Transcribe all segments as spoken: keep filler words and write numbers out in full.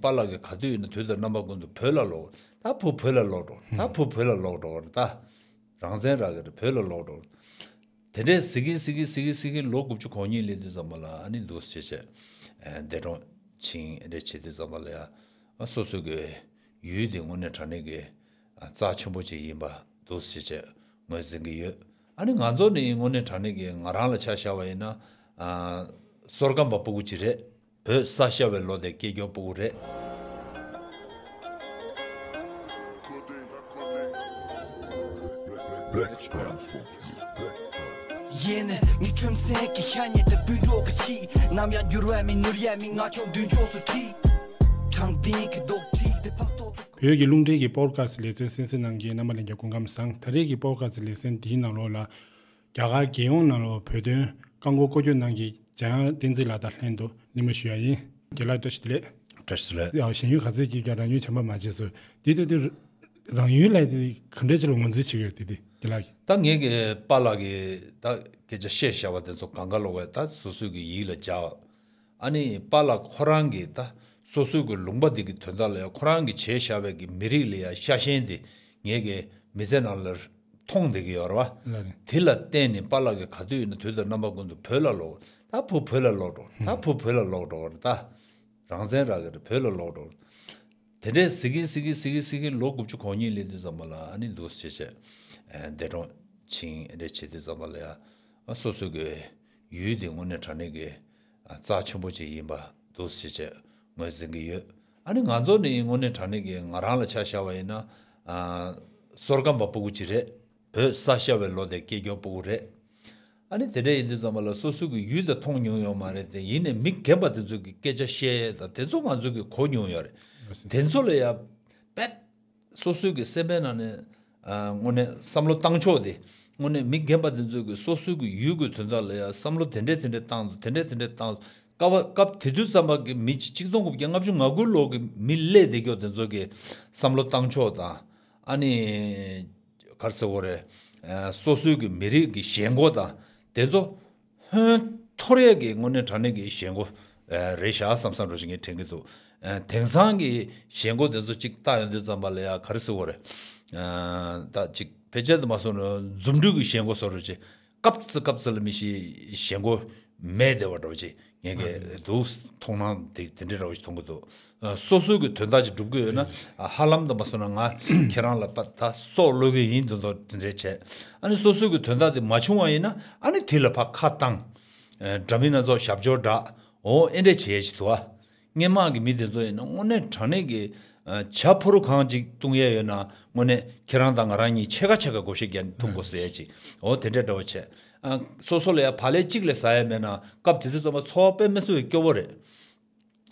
པཱ་ལགས་ཀྱིས་ག་དུས་ཡིན་ན་དུས་དང་རྣམ་པ་ཀུན་ཏུ་བོད་ལ་ལོག་ད་བུ་བོད་ལ་ལོག་འགྲོ། ད་བུ་བོད་ལ་ལོག་འགྲོ་ད། རང་བཙན་རག་གི་རེད། བོད་ལ་ལོག་འགྲོ། དེ་འདྲས་ཟེར་གིན་ཟེར་གིན་ཟེར་གིན་ཟེར་གིན་ལོ་དགུ་བཅུ་གོ་གཉིས་སླེབས་དུས་ཙམ་པ་ལ་ཨ་ནི་འདུག་སེ་བྱས་བྱས་འདས་གྲོངས་ཕྱིན་འདྲས་བྱེད་དུས་ཙམ་པ་ལ་ཡ་སོ་སོ་གི་ཡུལ་དེ་དངོས་གནས་དྲང་གནས་ཀྱི་རྩ་ཆེན་པོ་ཅིག་ཡིན་པ་འདུག་སེ་བྱས་བྱས་ངོས་འཛིན་གྱི་ཡོད། ཨ་ནི་ང་ཚོ་ནི་དངོས་གནས་དྲང་གནས་ཀྱི་ང་རང་ལ་ཆ་བཞག་པ་ཡིན་ན་སོར་སྐམ་པ་སྤུ་གུ་ཅིག་རེད། བོད་ས་ཤ་བའི་ལོ་དེ་སྐྱེས་སྐྱོ་སྤུ་གུ་རེད། ཡེ་ནས་ངའི་ཁྲིམས་སེང་གི་ཤ་ཉེ་དེ་སྤུན་གྲོགས་ཀྱི་ཆི། ནམ་ཡང་འགྱུར་བ་མེད་ནོར་ཡ་མི་ང་ཆོ་མདུན་ཕྱོགས་སུ་ཁྲིད། དྲང་བདེན་གྱི་རྡོག་ཁྲིད་དེ་ཕག་ཐོག་ཏུ། བོད་ཀྱི་རླུང་འཕྲིན་གྱི་པོ་ཌི་ཁ་སི་ལེ་ཚན་གསན་གཟིགས་གནང་མཁན་རྣམ་པ་ལྷན་རྒྱས་སྐུ་ཁམས་བཟང་། ད་རེས་ཀྱི་པོ་ཌི་ཁ་སི་ལེ་ཚན་འདིའི་ནང་ལོགས་ལ། རྒྱ་གར་རྒྱལ་ཡོངས་ནང་ལ་བོད་དོན་བཀག་འགོག་སྐོར་སྐྱོད་གནང་མཁན་འཇམ་དབྱངས་བསྟན་འཛིན་ལགས་དང་ལྷན་དུ་གླེང་མོལ་ཞུ་ཡ་ཡིན། རྒན་ལགས་བཀྲ་ཤིས་བདེ་ལེགས། བཀྲ་ཤིས་བདེ་ལེགས། ཡང་ཞེན་ཡུལ་ག་ཚོད་ཀྱིས་ཀྱང་རང་ཡུལ་བྱམས་པ་མ་བྱས་སོ། འདི་ལྟ་དུས་རང་ཡུལ་ལ་དེ་ག་འདྲ་ཅིག་ལ་ངོས་འཛིན་བྱེད་ཀྱི་ཡོད་དེ་དེ་རྒན་ལགས་ཀྱིས། ད་ངས་ཀྱི་པཱ་ལགས་ཀྱིས་ད་སྐད་ཆ་བཤད་བཞག་པ་དེ་ཚོ་གང་ག་ལོག་པས་ད་སོ་སོའི་གི་ཡིད་ལ་འཇགས། ཨ་ནི་པཱ་ལགས་ཁོ་རང་གིས་ད་སོ་སོའི་གི་ལུང་པ་འདི་གི་དོན་དག་ལ་ཡང་ཁོ་རང་གིས་བྱས་བཞག་པའི་གི་མི་རིགས་ལ་ཡང་ཤ་ཞེན་དེ་ངས་གི་མི་ཚེ་ནང་ལ་མཐོང་བསྡད་ཀྱི་ཡོད་རེད་བ། ལགས་རེད། དེ་ལ་བརྟེན་ནས་པཱ་ལགས་ཀྱིས་ག་དུས་ཡིན་ན་དུས་དང་རྣམ་པ་ཀུན་ཏུ་བོད་ལ་ལོག་ད་བུ་བོད་ལ་ལོག་འགྲོ། ད་བུ་བོད་ལ་ལོག་འགྲོ་རེད་ད། རང་བཙན་རག་གི་རེད། བོད་ལ་ལོག་འགྲོ། དེ་འདྲས་ཟེར་གིན་ཟེར་གིན་ཟེར་གིན་ཟེར་གིན་ལོ་དགུ་བཅུ་གོ་གཉིས་སླེབས་དུས་ཙམ་པ་ལ་ཨ་ནི་འདུག་སེ་བྱས་བྱས་འདས་གྲོངས་ཕྱིན་འདྲས་བྱེད་དུས་ཙམ་པ་ལ་ཡ་སོ་སོ་གི་ཡུལ་དེ་དངོས་གནས་དྲང་གནས་ཀྱི་རྩ་ཆེན་པོ་ཅིག་ཡིན་པ་འདུག་སེ་བྱས་བྱས་ངོས་འཛིན་གྱི་ཡོད། ཨ་ནི་ང་ཚོ་ནི་དངོས་གནས་དྲང་གནས་ཀྱི་ང་རང་ལ་ཆ་བཞག་པ་ཡིན་ན་སོར་སྐམ་པ་སྤུ་གུ་ཅིག་རེད། བོད་ས་ཤ་བའི་ལོ་དེ་སྐྱེས་སྐྱོ་སྤུ་གུ་རེད། ཨ་ནི་དེ་འདྲ་ཡིན་དུས་ཙམ་པ་ལ་སོ་སོ་གི་ཡུལ་དེ་མཐོང་མྱོང་ཡོད་མ་རེད་དེ། ཡིན་ནའི་མི་རྒན་པ་དེ་ཚོ་གི་སྐད་ཆ་བཤད་ཡས་དང་དེ་ཚོ་ང་ཚོ་གི་གོ་མྱོང་ཡོད་རེད། དེ་ཚོ་ལ་ཡ་དཔེ་སོ་སོའི་གི་སེམས་པའི་ནང་ནས་ཨ་དངོས་གནས་བསམ་བློ་བཏང་ཕྱོགས་དེ་དངོས་གནས་མི་རྒན་པ་དེ་ཚོ་གི་སོ་སོའི་གི་ཡུལ་གི་དོན་དག་ལ་ཡ་བསམ་བློ་དེ་འདྲས་དེ་འདྲས་བཏང་འདུག་དེ་འདྲས་དེ་འདྲས་བཏང་འདུག་སྐབས་སྐབས་དེ་དུས་ཙམ་པ་གི་མི་ཆིག་སྟོང་དགུ་བརྒྱ་ལྔ་བཅུ་ང་དགུ་ལོ་གི་མི་སླེབས་བསྡད་ཀྱོག་དེ་ཚོ་གི་བསམ་བློ་བཏང་ཕྱོགས་དང་ཨ་ནི། ག་རེ་ཟེར་དགོས་རེད། ཨ་སོ་སོའི་གི་མི་རིགས་ཀྱི་ཞེན་ཁོག་དང་དེ་ཚོ་ཧོན་འཐོར་ཡས་ཀྱི་དངོས་གནས་དྲང་གནས་ཀྱི་ཞེན་ཁོག་ཨ་རེད་ཤག་བསམ་བསམ་འདྲ་ཞིག་ངས་དྲན་གྱི་འདུག་ཨ་དེང་སང་གི་ཞེན་ཁོག་དེ་ཚོ་གཅིག་བལྟ་ཡོང་དུས་ཙམ་པ་ལ་ཡ་ག་རེ་ཟེར་དགོས་རེད། ཨ་ད་གཅིག་ཕལ་ཆེར་དུ་མ་སོང་ན་འཛུམ་དྲུག་གི་ཞེན་ཁོག་བཟོ་འདྲ་ཅིག་སྐབས་སུ་སྐབས་སུ་ལ་མི་ཞིག་ཞེན་ཁོག་མེད་བསྡད་པ་འདྲ་བོ་ཅིག་ངས་ཀྱི་འདུག་མཐོང་སྣང་དེ་དེ་འདྲའི་འདྲ་བོ་ཞིག་མཐོང་གི་འདུག་ཨ་སོ་སོའི་གི་དོན་དག་ཅིག་སྒྲུབ་ཀྱི་ཡོད་ན་ཨ་ཧ་ལམ་དུ་མ་སོང་ན་ང་ཁྱེད་རང་ལ་པ་ད་སྲོག་བློས་ཀྱི་ཡིན་མདོག་མདོག་དེ་འདྲའི་བྱས། ཨ་ནི་སོ་སོའི་གི་དོན་དག་དེ་མ་བྱུང་བ་ཡིན་ན་ཨ་ནི་དེ་ལ་ཕར་ཁ་བཏང་། ཨ་འདྲ་མིན་སྣ་ཚོགས་ཞབས་ཕྱི་འདྲ་འོ་ཨེ་འདྲས་བྱེད་ཡས་ཅིག་འདུག་ཨ། སྔན་མ་གི་མི་དེ་ཚོ་ཡིན་ན་དངོས་གནས་དྲང་གནས་ཀྱི་ཨ་བྱ་ཕོ་རུ་གང་ཅིག་བཏུང་ཡས་ཡོད་ན་དངོས་གནས་ཁྱེད་རང་དང་ང་རང་གཉིས་ཕྱེད་ཀ་ཕྱེད་ཀ་བགོ་བཤའ་རྒྱག་ནས་བཏུང་དགོས་ཟེར་ཡས་ཅིག་འོ་དེ་འདྲས་འདྲ་བོ་བྱས། ཨ་སོ་སོ་ལ་ཡ་བག་ལེབ་གཅིག་ལས་ཟ་ཡས་མེད་ན་སྐབས་དེ་དུས་ཙམ་པ་འཚོ་བ་དཔེ་མི་སྲིད་པའི་སྐྱོ་བོ་རེད།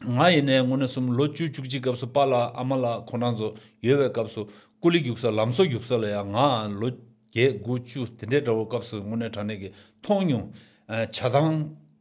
ང་ཡིན་ནའི་དངོས་གནས་སོང་ལོ་བཅུ་བཅུ་གཅིག་སྐབས་སུ་པཱ་ལགས་ཨ་མ་ལགས་ཁོང་རང་ཚོ་ཡོད་པའི་སྐབས་སུ་ཀུ་ལི་རྒྱུག་ས་ལམ་བཟོ་རྒྱུག་ས་ལ་ཡ་ང་ལོ་བརྒྱད་དགུ་བཅུ་དེ་འདྲའི་འདྲ་བོ་སྐབས་སུ་དངོས་གནས་དྲང་གནས་ཀྱི་མཐོང་མྱོང་། ཨ་བྱ་ཐང་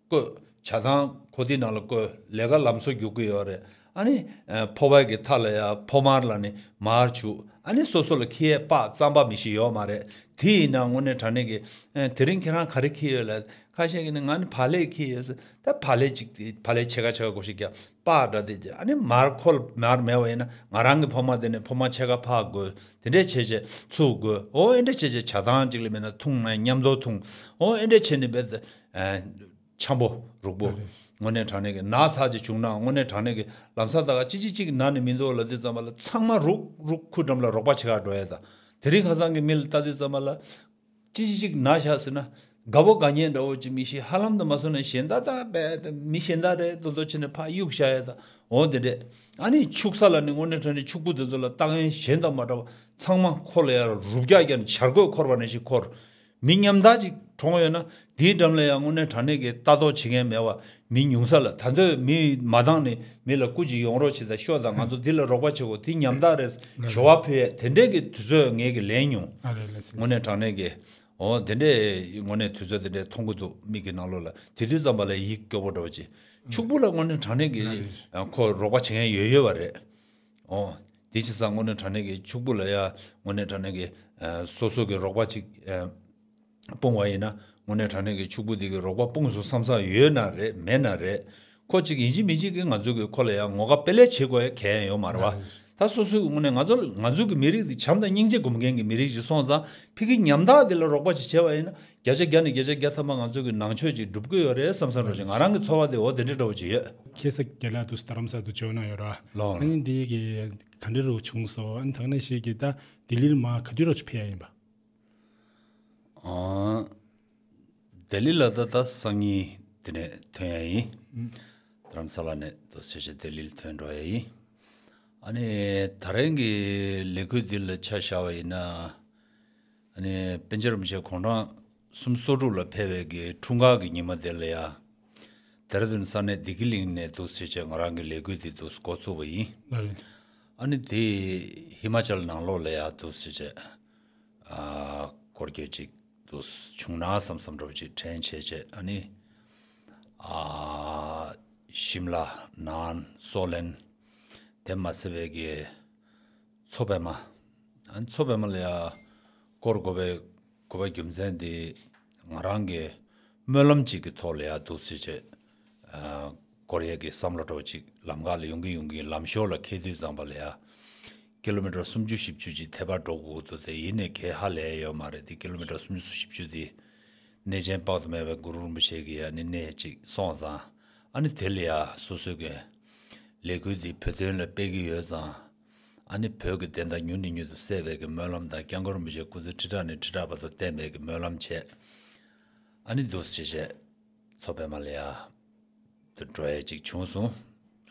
བཀོད། བྱ་ཐང་ཁོ་དེའི་ནང་ལ་བཀོད། ལས་ཀ་ལམ་བཟོ་རྒྱུག་གི་ཡོད་རེད། ཨ་ནི་ཨ་ཕོ་བ་གི་མཐའ་ལ་ཡ་ཕོ་མར་ལ་ནི་མར་བྱུག་ཨ་ནི་སོ་སོ་ལ་ཁྱེར་ཡས་པགས་རྩམ་པ་མི་ཞིག་ཡོད་མ་རེད། དེ་ཡིན་ན་དངོས་གནས་དྲང་གནས་ཀྱི་ཨ་དེ་རིང་ཁྱེད་རང་ག་རེ་ཁྱེར་ཡོད་ལབ། ཁ་ཤས་ཀྱིས་ནི་ང་ནི་བག་ལེབ་ཁྱེར་ཡོད་ཟེར། ད་བག་ལེབ་གཅིག་དེ་བག་ལེབ་ཕྱེད་ཀ་ཕྱེད་ཀ་བགོ་བཤའ་རྒྱག་པགས་འདྲ་དེ་བྱས། ཨ་ནི་མར་ཁོ་ལ་མར་མེད་པ་ཡིན་ན་ང་རང་གི་ཕོ་མ་དེ་ནས་ཕོ་མ་ཕྱེད་ཀ་ཕར་དགོས། དེ་འདྲས་བྱས་བྱས་ཚུར་དགོས། ཨོ་ཨེ་འདྲས་བྱས་བྱས་བྱ་ཐང་གཅིག་ལས་མེད་ན་འཐུང་ན་མཉམ་དུ་འཐུང་། ཨོ་ཨེ་འདྲས་བྱས་ནས་བས་ཨ་འཆམ་པོ་རུག་པོ། དངོས་གནས་དྲང་གནས་ཀྱི་ན་ཚ་ཅིག་བྱུང་ན་དངོས་གནས་དྲང་གནས་ཀྱི་ལམ་སང་ད་ག་ཅི་ཅི་ཅིག་ན་ནི་མི་འདུག་ལབ་དུས་ཙམ་པ་ལ་ཚང་མ་རུག་རུག་ཁུ་འགྲམ་ལ་རོགས་པ་བྱེད་ག་འགྲོ་ཡས་ད། དེ་རིང་ཁ་སང་གི་མི་ལ་ལྟ་དུས་ཙམ་པ་ལ། ཅི་ཞིག་ཅིག་ན་བཞག་ཟེར་ན། དགའ་བོ་དགའ་ཉེ་འདྲ་བོ་ཅིག་མི་ཤེས། ཧ་ལམ་དུ་མ་སོང་ན་གཞན་དག་དང་བས་མི་གཞན་དག་རེད་མདོག་མདོག་བྱས་ནས་ཕར་གཡུག་བཞག་ཡས་དང་འོ་དེ་འདྲས། ཨ་ནི་ཕྱུགས་ས་ལ་ནི་དངོས་གནས་དྲང་གནས་ཕྱུག་པོ་དེ་ཚོ་ལ་ལྟ་མཁན་གཞན་དང་མ་འདྲ་བ་ཚང་མ་ཁོ་ལ་ཡར་རུབ་རྒྱག་རྒྱག་ནས་བྱ་རྒོད་འཁོར་བ་ནང་བཞིན་འཁོར། མི་ཉམ་ཐག་ཅིག་གྲོངས་ཡོད་ན་དེའི་འགྲམ་ལ་ཡང་དངོས་གནས་དྲང་གནས་ཀྱི་ལྟ་རྟོག་བྱེད་མཁན་མེད་པ། མི་ཉུང་ས་ལ་ད་འདོད་མི་མ་བཏང་ནས་མི་ལ་སྐུ་ཅིག་ཡོང་རོགས་བྱེད་དང་ཤོག་དང་ང་ཚོ་འདི་ལ་རོགས་པ་བྱེད་དགོས། འདི་ཉམ་ཐག་རེད། ཞོ་བ་ཕུལ་ཡས་དེ་འདྲས་ཀྱི་དུས་ཚོད་ངས་ཀྱི་ལེན་མྱོང་། ཨ་ལེ་ལེ་སི་ལེ་དངོས་གནས་སི་དྲང་གནས་ཀྱི་འོ་དེ་འདྲས་དངོས་གནས་དུས་ཚོད་དེ་འདྲས་མཐོང་གི་འདུག་མིག་གི་ནང་ལོགས་ལ་དེ་དུས་ཙམ་པ་ལ་ཡིད་སྐྱོ་པོ་འདྲ་བོ་ཅིག་ཕྱུག་པོ་ལ་དངོས་གནས་དྲང་གནས་ཀྱི་ཨ་ལེ་ཁོ་རོགས་པ་བྱེད་མཁན་ཡོད་ཡོད་པ་རེད། འོ་དེ་བྱས་ཙང་དངོས་གནས་དྲང་གནས་ཀྱི་ཕྱུག་པོ་ལ་ཡ་དངོས་གནས་དྲང་གནས་ཀྱི་ཨ་སོ་སོ་གི་རོགས་པ་ཅིག་ཨ། སྤུངས་པ་ཡིན་ན་དངོས་གནས་དྲང་གནས་ཀྱི་ཕྱུག་པོ་འདི་གི་རོགས་པ་སྤུངས་སོང་བསམ་བསམ་ཡོད་ན་རེད་མེད་ན་རེད། ཁོ་གཅིག་ཡིན་གཅིག་མིན་གཅིག་གིས་ང་ཚོ་གི་ཁོ་ལ་ཡང་ངོ་དགའ་དཔེ་ལས་བྱེད་དགོས་ཡ་གལ་ཡང་ཡོད་མ་རེད་བ། ད་སོ་སོའི་ངོས་ནས་ང་ཚོ་ང་ཚོ་གི་མི་རིགས་འདི་བྱམས་དང་སྙིང་རྗེ་སྒོམ་མཁན་གྱི་མི་རིགས་ཤིག་སོང་ཙང་ཕ་གི་ཉམ་ཐག་འདི་ལ་རོགས་པ་ཅིག་བྱས་པ་ཡིན་ན་བརྒྱ་ཆ་བརྒྱ་ནས་བརྒྱ་ཆ་བརྒྱ་ཐམ་པ་ང་ཚོ་གི་ནང་ཆོས་ཅིག་འགྲུབ་ཀྱི་ཡོད་རེད་བསམ་བསམ་རོགས་ཞེས་ང་རང་གི་ཚོར་བ་དེ་འོ་དེ་འདྲ་འདྲ་བོ་ཅིག་ཡོད། ཁྱེད་ས་རྒན་ལགས་དུས་རྡ་རམ་ས་དུ་བྱོན་གནང་ཡོད་ར། ལོ། ཨ་ནི་འདི་གི་ག་འདྲ་རུ་བྱུང་སོང་། ཨ་ནི་ད་ག་ནང་བཞིན་གྱི་ད་ལྡི་ལིར་མ་ག་དུས་རུ་ཕེབས་ཡ་ཡིན་པ། ཨང་། ལྡི་ལི་ལ་ད་ལྟ་སང་ཉིན་དེ་ནས་ཐོན་ཡ་ཡིན། རྡ་རམ་ས་ལ་ནས་དུ་ཆེ་ཆེ་ལྡི་ལིར་ཐོན་འགྲོ་ཡ་ཡིན། ཨ་ནི་ད་རིང་གི་ལས་འགུལ་འདི་ལ་ཆ་བཞག་པ་ཡིན་ན། ཨ་ནི་པཎ་ཆེན་རིན་པོ་ཆེ་དགུང་གྲངས་སུམ་ཅུ་སོ་དྲུག་ལ་ཕེབས་པའི་གི་འཁྲུངས་སྐར་གྱི་ཉི་མ་དེ་ལ་ཡ། ལྡེ་ར་ལྡུན་ས་གནས་བདེ་སྐྱིད་གླིང་ནས་དུ་ཆེ་ཆེ་ང་རང་གི་ལས་འགུལ་འདི་དུ་འགོ་བཙུགས་པ་ཡིན། ཨ་ནི་དེ་ཧི་མ་ཅལ་ནང་ལོགས་ལ་ཡ་དུ་ཆེ་ཆེ། ཨ། སྐོར་སྐྱོད་ཅིག་ཏུ་བྱུང་ན་བསམ་བསམ་འདྲ་བོ་ཅིག་དྲན་བྱས་བྱས། ཨ་ནི། ཨ། ཤིམ་ལ། ནཱན། སོ་ལན། དེ་མ་ཟད་པའི་གི་མཚོ་པདྨ། ཨ་ནི་མཚོ་པདྨ་ལ་ཡ་སྐོར་དགོས་པའི་དགོས་པ་རྒྱུ་མཚན་དེ་ང་རང་གི་སྨོན་ལམ་ཅིག་གི་ཐོག་ལ་ཡ་འདུག་སེ་བྱས། ཨ། སྐོར་ཡས་ཀྱི་བསམ་བློ་འདྲ་བོ་ཅིག་ལམ་ཁ་ལ་ཡོང་གི་ཡོང་གི་ལམ་ཞོར་ལ་འཁེལ་དུས་ཙམ་པ་ལ་ཡ། ཀི་ལོ་མི་ཊར་སུམ་ཅུ་བཞི་བཅུ་ཅིག་ཐད་པ་འགྲོ་དགོས་འདུག་དེ་ཡིན་ནའི་གལ་ཧ་ལས་ཡོད་མ་རེད། དེ་ཀི་ལོ་མི་ཊར་སུམ་ཅུ་བཞི་བཅུ་དེ་གནས་ཆེན་དཔག་ཏུ་མེད་པའི་གུ་རུ་རིན་པོ་ཆེ་གི་ཨ་ནི་གནས་ཅིག་སོང་ཙང་། ཨ་ནི་དེ་ལ་ཡ་སོ་སོའི་གི་ལས་འགུལ་འདི་བོད་དོན་ལ་སྤེལ་གི་ཡོད་ཙང་། ཨ་ནི་བོད་ཀྱི་བདེན་མཐའ་མྱུར་ནས་མྱུར་དུ་གསལ་བའི་གི་སྨོན་ལམ་དང་། སྐྱབས་མགོན་རིན་པོ་ཆེ་སྐུ་ཚེ་ཁྲི་ཕྲག་ནས་ཁྲི་ཕྲག་བར་དུ་བརྟན་པའི་གི་སྨོན་ལམ་བྱས། ཨ་ནི་འདུག་སེ་བྱས་མཚོ་པདྨ་ལ་ཡ་དུ་འགྲོ་ཡས་ཅིག་བྱུང་སོང་།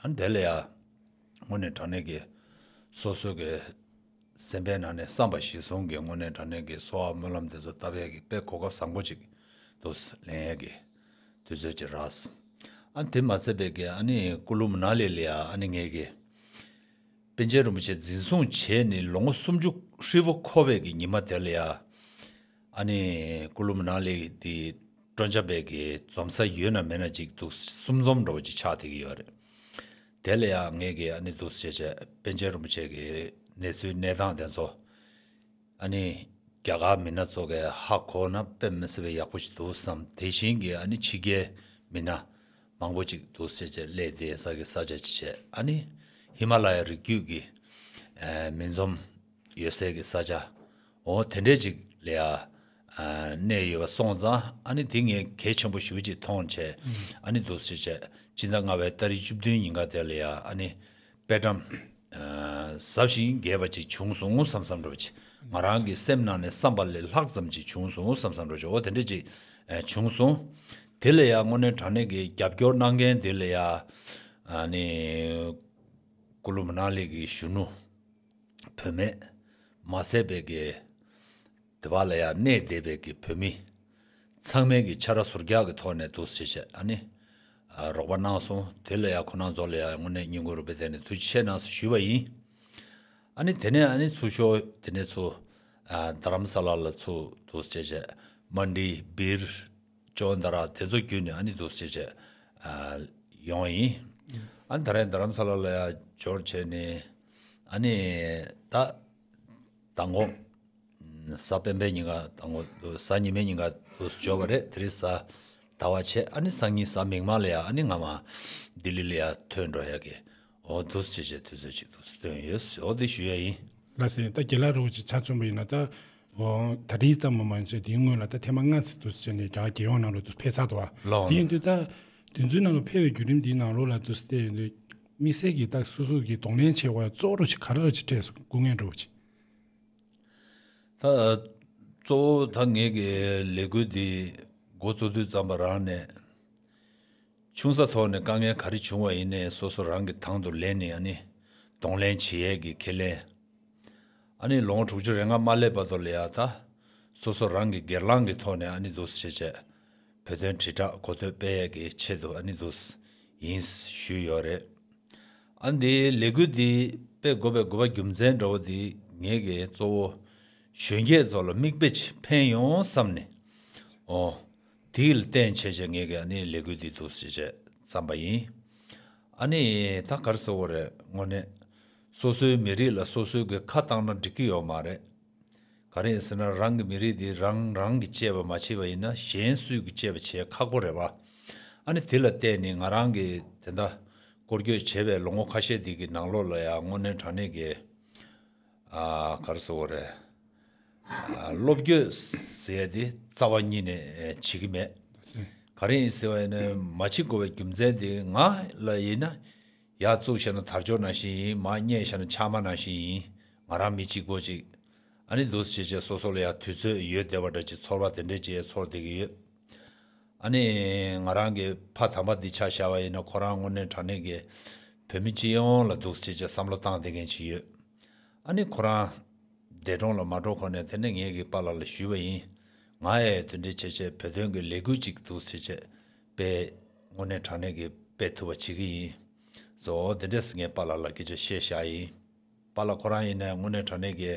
ཨ་ནི་དེ་ལ་ཡ་དངོས་གནས་དྲང་གནས་ཀྱི་སོ་སོའི་གི་སེམས་པའི་ནང་ནས་བསམ་པ་གཞིར་བཟུང་གི་དངོས་གནས་དྲང་གནས་ཀྱི་གསོལ་བ་སྨོན་ལམ་དེ་ཚོ་བཏབ་ཡས་ཀྱི་དཔེ་གོ་སྐབས་བཟང་པོ་ཅིག་འདུག་ལེན་ཡས་ཀྱི་དུས་ཚོད་ཅིག་རག་སོང་། ཨ་ནི་དེ་མ་ཟད་པའི་གི་ཨ་ནི་ཀུ་ལུ་མ་ན་ལི་ལ་ཡ་ཨ་ནི་ངས་གི་པཎ་ཆེན་རིན་པོ་ཆེ་འཛིན་བཟུང་བྱས་ནས་ལོ་ངོ་སུམ་ཅུ་ཧྲིལ་བོ་འཁོར་བའི་གི་ཉི་མ་དེ་ལ་ཡ། ཨ་ནི་ཀུ་ལུ་མ་ན་ལི་དེ་སྤྲོ་འཆམ་པའི་གི་འཛོམས་ས་ཡོད་ན་མེད་ན་ཅིག་འདུག་གསུམ་འཛོམས་འདྲ་བོ་ཅིག་ཆགས་བསྡད་ཀྱི་ཡོད་རེད། དེ་ལ་ཡ་ངས་གི་ཨ་ནི་འདུག་སེ་བྱས་བྱས་པཎ་ཆེན་རིན་པོ་ཆེ་གི་གནས་ཚུལ་གནས་སྟངས་དེ་ཚོ། ཨ་ནི་རྒྱ་གར་མི་སྣ་ཚོ་གིས་ཧ་གོ་ན་དཔེ་མི་སྲིད་པའི་ཡག་པོ་ཞིག་འདུག་བསམ། དེ་བཞིན་གྱི་ཨ་ནི་ཕྱི་རྒྱལ་མི་སྣ་མང་པོ་ཅིག་འདུག་སེ་བྱས་སླེབས་བསྡད་ས་གི་ས་ཆ་ཅིག་བྱས། ཨ་ནི་ཧི་མ་ལ་ཡ་རི་རྒྱུད་ཀྱི་ཨ་མི་འཛོམས་ཡོད་སའི་གི་ས་ཆ་འོ་དེ་འདྲས་ཅིག་ལ་ཡ་ཨ་གནས་ཡོད་པ་སོང་ཙང་། ཨ་ནི་དེ་ངས་གལ་ཆེན་པོ་ཞེ་པོ་ཅིག་མཐོང་བྱས། ཨ་ནི་འདུག་སེ་བྱས་སྤྱི་ཟླ་ལྔ་པའི་ཏ་རིག་བཅུ་བདུན་ཉིན་ཀ་དེ་ལ་ཡ་ཨ་ནི་དཔེ་བཀྲམ། ཨ་ཟབ་ཞིང་རྒྱས་པ་ཅིག་བྱུང་སོང་བསམ་བསམ་འདྲ་བོ་ཅིག་ང་རང་གི་སེམས་ནང་ནས་བསམ་པ་ལས་ལྷག་ཙམ་ཅིག་བྱུང་སོང་བསམ་བསམ་འདྲ་བོ་ཅིག་འོ་དེ་འདྲ་ཅིག་ཨ་བྱུང་སོང་། དེ་ལ་ཡ་དངོས་གནས་དྲང་གནས་ཀྱི་རྒྱབ་སྐྱོར་གནང་མཁན་དེ་ལ་ཡ་ཨ་ནི་ཀུ་ལུ་མ་ན་ལི་གི་གཞོན་ནུ་བུད་མེད་མ་ཟད་པའི་གི་དེ་བ་ལ་ཡ་གནས་བསྡད་པའི་གི་བོད་མི་ཚང་མས་གི་ཕྱག་ར་ཟུར་རྒྱག་གི་ཐོག་ནས་འདུག་སེ་བྱས་ཨ་ནི་ཨ་རོགས་པ་གནང་སོང་། དེ་ལ་ཡ་ཁོ་རང་ཚོ་ལ་ཡ་དངོས་གནས་སྙིང་ཁུང་རུས་པའི་གཏིང་ནས་ཐུགས་རྗེ་ཆེ་གནང་ཟེར་ཞུས་པ་ཡིན། ཨ་ནི་དེ་ནས་ཨ་ནི་ཚུར་ཤོག་དེ་ནས་ཚུར་ཨ་རྡ་རམ་ས་ལ་ལ་ཚུར་འདུག་སེ་བྱས་མན་ཌི་སྦིར་ཅོན་ཏ་ར་དེ་ཚོ་བརྒྱུད་ནས་ཨ་ནི་འདུག་སེ་བྱས་ཨ་ཡོང་བ་ཡིན། ཨ་ནི་ད་རེས་རྡ་རམ་ས་ལ་ལ་ཡ་འབྱོར་བྱས་ནས་ཨ་ནི་ད་མདང་དགོང་གཟའ་སྤེན་པའི་ཉིན་ཀ་དང་པོ་གཟའ་ཉི་མའི་ཉིན་ཀ་འདུག་སེ་འབྱོར་བ་རེད། དེ་རིང་གཟའ་ཟླ་བ་བྱས། ཨ་ནི་སང་ཉིན་གཟའ་མིག་དམར་ལ་ཡ་ཨ་ནི་ང་མ་ལྡི་ལི་ལ་ཡ་ཐོན་འགྲོ་ཡ་གི་འོ་འདུག་སེ་བྱས་བྱས་དུས་ཚོད་ཅིག་འདུག་སེ་བཏོན་ཡོད། འོ་དེ་ཞུ་ཡ་ཡིན། ལགས་སེ། ད་རྒན་ལགས་རོགས་ཅིག་ཆ་མཚོན་པ་ཡིན་ན་ད་འོ་ད་རེས་ཙམ་མ་མ་ཡིན་ཚེ་དེའི་སྔོན་ལ་ད་ཐེངས་མ་ལྔ་ཙམ་འདུག་སེ་བྱས་ནས་རྒྱ་གར་རྒྱལ་ཡོངས་ནང་ལ་འདུག་ཕེབས་ཚར་འདུག་བ། ལགས། དེ་ཡིན་དུས་ད་དེ་ཚོའི་ནང་ལ་ཕེབས་པའི་བརྒྱུད་རིམ་འདིའི་ནང་ལོགས་ལ་འདུག་སེ་བལྟས་ཡོང་དུས་དམིགས་བསལ་གྱི་ད་སོ་སོ་གི་གདོང་ལེན་བྱེད་དགོས་ཡ་གཙོ་བོ་རོགས་ཅིག་ག་རེ་རོགས་ཅིག་འཕྲད་སོང་། སྐུ་ངལ་འདྲ་བོ་ཅིག་ད་གཙོ་བོ་ད་ངེད་ཀྱི་ལས་འགུལ་འདི་འགོ་བཙུགས་དུས་ཙམ་པ་རང་ནས་ཆུང་ས་ཐོག་ནས་དཀའ་ངལ་ག་རེ་བྱུང་བ་ཡིན་ནའི་སོ་སོ་རང་གིས་དང་དུ་ལེན་ནས་ཨ་ནི་གདོང་ལེན་བྱེད་ཡས་ཀྱི་ཁས་ལེན། ཨ་ནི་ལོ་ངོ་དྲུག་ཅུ་རེ་ལྔ་མ་སླེབས་བར་དུ་ལ་ཡ་ད་སོ་སོ་རང་གི་སྒེར་ལངས་ཀྱི་ཐོག་ནས་ཨ་ནི་འདུག་སེ་བྱས་བྱས་བོད་དོན་དྲིལ་བསྒྲགས་གོ་ཐོས་སྤེལ་ཡས་ཀྱི་ཆེད་དུ་ཨ་ནི་འདུག་སེ་ཡིན་ཞུས་ཡོད་རེད། ཨ་འདི་ལས་འགུལ་འདི་སྤེལ་དགོས་པའི་དགོས་པ་རྒྱུ་མཚན་འདྲ་བོ་འདི་ངེད་ཀྱིས་གཙོ་བོ་གཞོན་སྐྱེས་ཚོ་ལ་མིག་དཔེ་ཅིག་འཕེན་ཡོང་བསམ་ནས། འོ། དེ་ལ་བརྟེན་བྱས་བྱས་ངེད་ཀྱིས་ཨ་ནི་ལས་འགུལ་འདི་འདུག་སེ་བྱས་བརྩམས་པ་ཡིན། ཨ་ནི་ད་ག་རེ་ཟེར་དགོས་རེད། དངོས་གནས་སོ་སོའི་མི་རིགས་ལ་སོ་སོའི་གི་ཁ་བཏང་ན་འགྲིག་གི་ཡོད་མ་རེད། ག་རེ་ཡིན་ཟེར་ན་རང་གི་མི་རིགས་འདི་རང་རང་གིས་གཅེས་པ་མ་བྱས་པ་ཡིན་ན་གཞན་སུས་ཀྱིས་གཅེས་པ་བྱེད་ཁག་པོ་རེད་བ། ཨ་ནི་དེ་ལ་བརྟེན་ནས་ང་རང་གིས་དེ་འདྲ་སྐོར་སྐྱོད་བྱས་པའི་ལོ་ངོ་ཁ་ཤས་དེ་གི་ནང་ལོགས་ལ་ཡང་དངོས་གནས་དྲང་གནས་ཀྱི་ཨ་ག་རེ་ཟེར་དགོས་རེད། ཨ་སློབ་སྐྱོད་ཟེར་ཡ་དེ་རྩ་བ་ཉིད་ནས་བྱེད་ཀྱི་མེད། ག་རེ་ཡིན་ཟེར་བ་ཡིན་ན་མ་བྱེད་དགོས་པའི་རྒྱུ་མཚན་དེ་ང་ལ་ཡིན་ན་ཡར་བཙུགས་བྱས་ན་དར་ལྕོག་ནང་བཞིན་ཡིན། མར་བསྙེས་བྱས་ན་ཆག་མ་ནང་བཞིན་ཡིན། ང་རང་མི་གཅིག་པོ་གཅིག་ཨ་ནི་འདུག་སེ་བྱས་བྱས་སོ་སོ་ལ་ཡང་དུས་ཚོད་ཡོད་བསྡད་པ་འདྲ་ཅིག་ཚོར་བ་དེ་འདྲས་ཅིག་ཚོར་བསྡད་ཀྱི་ཡོད། ཨ་ནི་ང་རང་གི་ཕ་དམ་པ་འདི་ཆ་བཞག་པ་ཡིན་ན་ཁོ་རང་དངོས་གནས་དྲང་གནས་ཀྱི་བོད་མི་སྤྱི་ཡོངས་ལ་འདུག་སེ་བྱས་བསམ་བློ་བཏང་བསྡད་མཁན་ཅིག་ཡོད། ཨ་ནི་ཁོ་རང་འདས་གྲོངས་ལ་མ་འགྲོ་གོང་ནས་དེ་ནས་ངས་ཀྱི་པཱ་ལགས་ལ་ཞུས་པ་ཡིན། ང་ཡང་དེ་འདྲས་བྱས་བྱས་བོད་དོན་གྱི་ལས་འགུལ་ཅིག་འདུག་སེ་བྱས་སྤེལ་དངོས་གནས་དྲང་གནས་ཀྱི་སྤེལ་ཐུབ་པ་བྱེད་ཀྱི་ཡིན། བཟོ་དེ་འདྲས་ངས་པཱ་ལགས་ལ་སྐད་ཆ་བཤད་བཞག་ཡིན། པཱ་ལགས་ཁོ་རང་ཡིན་ནའི་དངོས་གནས་དྲང་གནས་ཀྱི་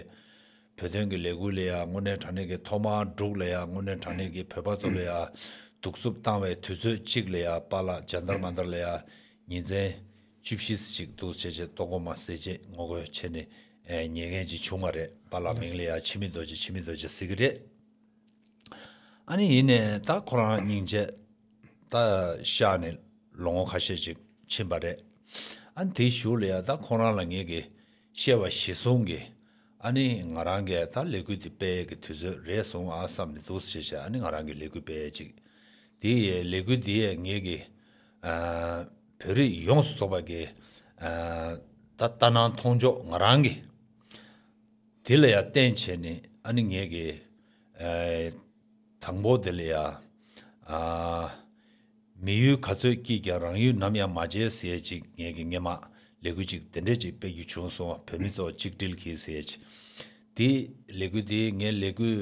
བོད་དོན་གྱི་ལས་འགུལ་ལ་ཡང་དངོས་གནས་དྲང་གནས་ཀྱི་ཐོག་མར་འབྲུག་ལ་ཡང་དངོས་གནས་དྲང་གནས་ཀྱི་བོད་པ་ཚོ་ལ་ཡང་གདུག་རྩུབ་བཏང་བའི་དུས་ཚོད་གཅིག་ལ་ཡང་པཱ་ལགས་ཇན་ཏར་མན་ཏར་ལ་ཡང་ཉིན་མཚན་བཅུ་བཞི་ཙམ་ཅིག་འདུག་སེ་བྱས་བྱས་ལྟོ་གོས་མ་ཟས་བྱས་ངོ་རྒོལ་བྱས་ནས་ཉལ་མཁན་ཅིག་བྱུང་བ་རེད། པཱ་ལགས་མིང་ལ་ཡང་འཆི་མེད་རྡོ་རྗེ་འཆི་མེད་རྡོ་རྗེ་ཟེར་གྱི་རེད། ཨ་ནི་ཡིན་ནའི་ད་ཁོ་རང་སྙིང་རྗེ་ད་གཤེགས་ནས་ལོ་ངོ་ཁ་ཤས་ཅིག་ཕྱིན་པ་རེད། ཨ་ནི་དེའི་གཞུག་ལ་ཡང་ད་ཁོ་རང་ལ་ངེད་ཀྱི་བཤད་པ་གཞིར་བཟུང་གི་ཨ་ནི་ང་རང་གིས་ད་ལས་འགུལ་འདི་སྤེལ་ཡས་ཀྱི་དུས་ཚོད་རེད་སོང་ཨ་བསམ་ནས་འདུག་སེ་བྱས་བྱས་ཨ་ནི་ང་རང་གིས་ལས་འགུལ་སྤེལ་ཡས་ཅིག་དེ་ཡས་ལས་འགུལ་འདི་ཡས་ངེད་ཀྱི་ཨ་བོད་རིགས་ཡོངས་སུ་རྫོགས་པ་གི་ཨ་ད་ལྟ་སྣང་མཐོང་ཕྱོགས་ང་རང་གི་དེ་ལ་ཡང་བརྟེན་བྱས་ནས་ཨ་ནི་ངེད་ཀྱི་ཨ་དང་པོ་དེ་ལ་ཡང་ཨ་མི་ཡུལ་ག་ཚོད་སྐྱིད་ཀྱང་རང་ཡུལ་ནམ་ཡང་མ་བརྗེད་ཟེར་ཅིག་ངེད་ཀྱི་སྔས་མ་ལས་འགུལ་ཅིག་དེ་འདྲས་ཅིག་སྤེལ་རྒྱུ་བྱུང་སོང་། བོད་མི་ཚོ་གཅིག་སྒྲིལ་གྱིས་ཟེར་ཅིག་དེ་ལས་འགུལ་དེ་ངའི་ལས་འགུལ་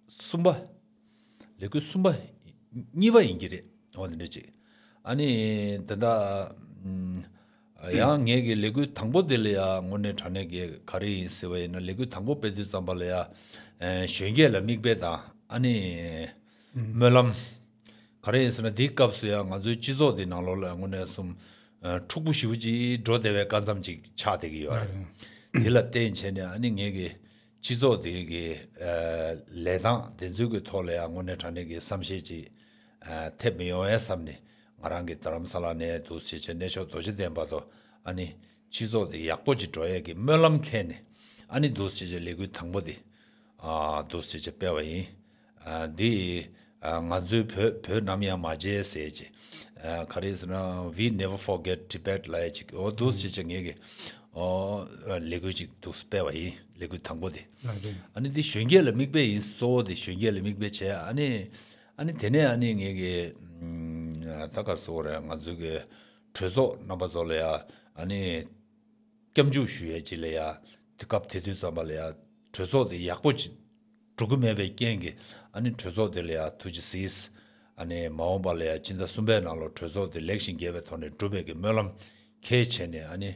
གསུམ་པ། ལས་འགུལ་གསུམ་པ། གཉིས་པ་ཡིན་གྱི་རེད། འོ་དེ་འདྲ་ཅིག་ཨ་ནི་ད་ལྟ་ཨམ་ཡང་ངེད་ཀྱི་ལས་འགུལ་དང་པོ་དེ་ལ་ཡང་དངོས་གནས་དྲང་གནས་ཀྱི་ག་རེ་ཡིན་ཟེར་བ་ཡིན་ན་ལས་འགུལ་དང་པོ་སྤེལ་དུས་ཙམ་པ་ལ་ཡང་ཨ་གཞོན་སྐྱེས་ལ་མིག་དཔེ་དང་ཨ་ནི་སྨོན་ལམ་ག་རེ་ཡིན་ཟེར་ན་དེའི་སྐབས་སུ་ཡང་ང་ཚོའི་སྤྱི་ཚོགས་དེ་ནང་ལོགས་ལ་དངོས་གནས་སུ་ཨ་འཁྲུག་པོ་ཞེ་པོ་ཅིག་འགྲོ་བསྡད་པའི་སྐབས་མཚམས་ཅིག་ཆགས་བསྡད་ཀྱི་ཡོད་རེད། དེ་ལ་བརྟེན་བྱས་ནས་ཨ་ནི་ངེད་ཀྱི་སྤྱི་ཚོགས་དེ་གི་ཨ་ལས་སྟངས་དེ་ཚོའི་གི་ཐོག་ལ་ཡང་དངོས་གནས་དྲང་གནས་ཀྱི་བསམ་ཤེས་ཅིག་ཨ་ཐེབས་མི་ཡོང་བས་བསམ་ནས་ང་རང་གི་རྡ་རམ་ས་ལ་ནས་འདུག་སེ་བྱས་བྱས་གནས་མཆོག་རྡོ་རྗེ་གདན་བར་དུ་ཨ་ནི་སྤྱི་ཚོགས་དེ་ཡག་པོ་ཅིག་འགྲོ་ཡས་ཀྱི་སྨོན་ལམ་འཁྱེར་ནས་ཨ་ནི་འདུག་སེ་བྱས་བྱས་ལས་འགུལ་དང་པོ་དེ་ཨ་འདུག་སེ་བྱས་བྱས་སྤེལ་བ་ཡིན། ཨ་འདི་ཨ་ང་ཚོའི་བོད་བོད་ནམ་ཡང་མ་བརྗེད་ཟེར་ཅིག་ཨ་ག་རེ་ཟེར་ན་We never forget Tibet ལབ་ཡས་ཅིག་འོ་འདུག་སེ་བྱས་ངེད་ཀྱི་ཨོ་ལས་འགུལ་ཅིག་འདུག་སྤེལ་བ་ཡིན། ལས་འགུལ་དང་པོ་དེ། ལགས་རེད། ཨ་ནི་འདི་གཞོན་སྐྱེས་ལ་མིག་དཔེ་ཡིན། གཙོ་བོ་དེ་གཞོན་སྐྱེས་ལ་མིག་དཔེ་བྱས་ཨ་ནི་ཨ་ནི་དེ་ནས་ཨ་ནི་ངེད་ཀྱི་ཨམ་ད་ག་རེ་ཟེར་དགོས་རེད། ང་ཚོའི་གི་གྲོས་ཚོགས་རྣམ་པ་ཚོ་ལ་ཡ་ཨ་ནི་སྐྱབས་འཇུག་ཞུ་ཡས་ཅིག་ལ་ཡ་དེ་སྐབས་དེ་དུས་ཙམ་པ་ལ་ཡ་གྲོས་ཚོགས་དེ་ཡག་པོ་ཅིག་འགྲོ་གི་མེད་པའི་རྐྱེན་གྱིས་ཨ་ནི་གྲོས་ཚོགས་དེ་ལ་ཡ་ཐུགས་རྗེ་གཟིགས། ཨ་ནི་མ་འོངས་པ་ལ་ཡ་སྤྱི་ཟླ་གསུམ་པའི་ནང་ལོགས་གྲོས་ཚོགས་དེ་ལེགས་ཤིང་རྒྱས་པའི་ཐོག་ནས་འགྲུབ་པའི་གི་སྨོན་ལམ་འཁྱེར་བྱས་ནས་ཨ་ནི་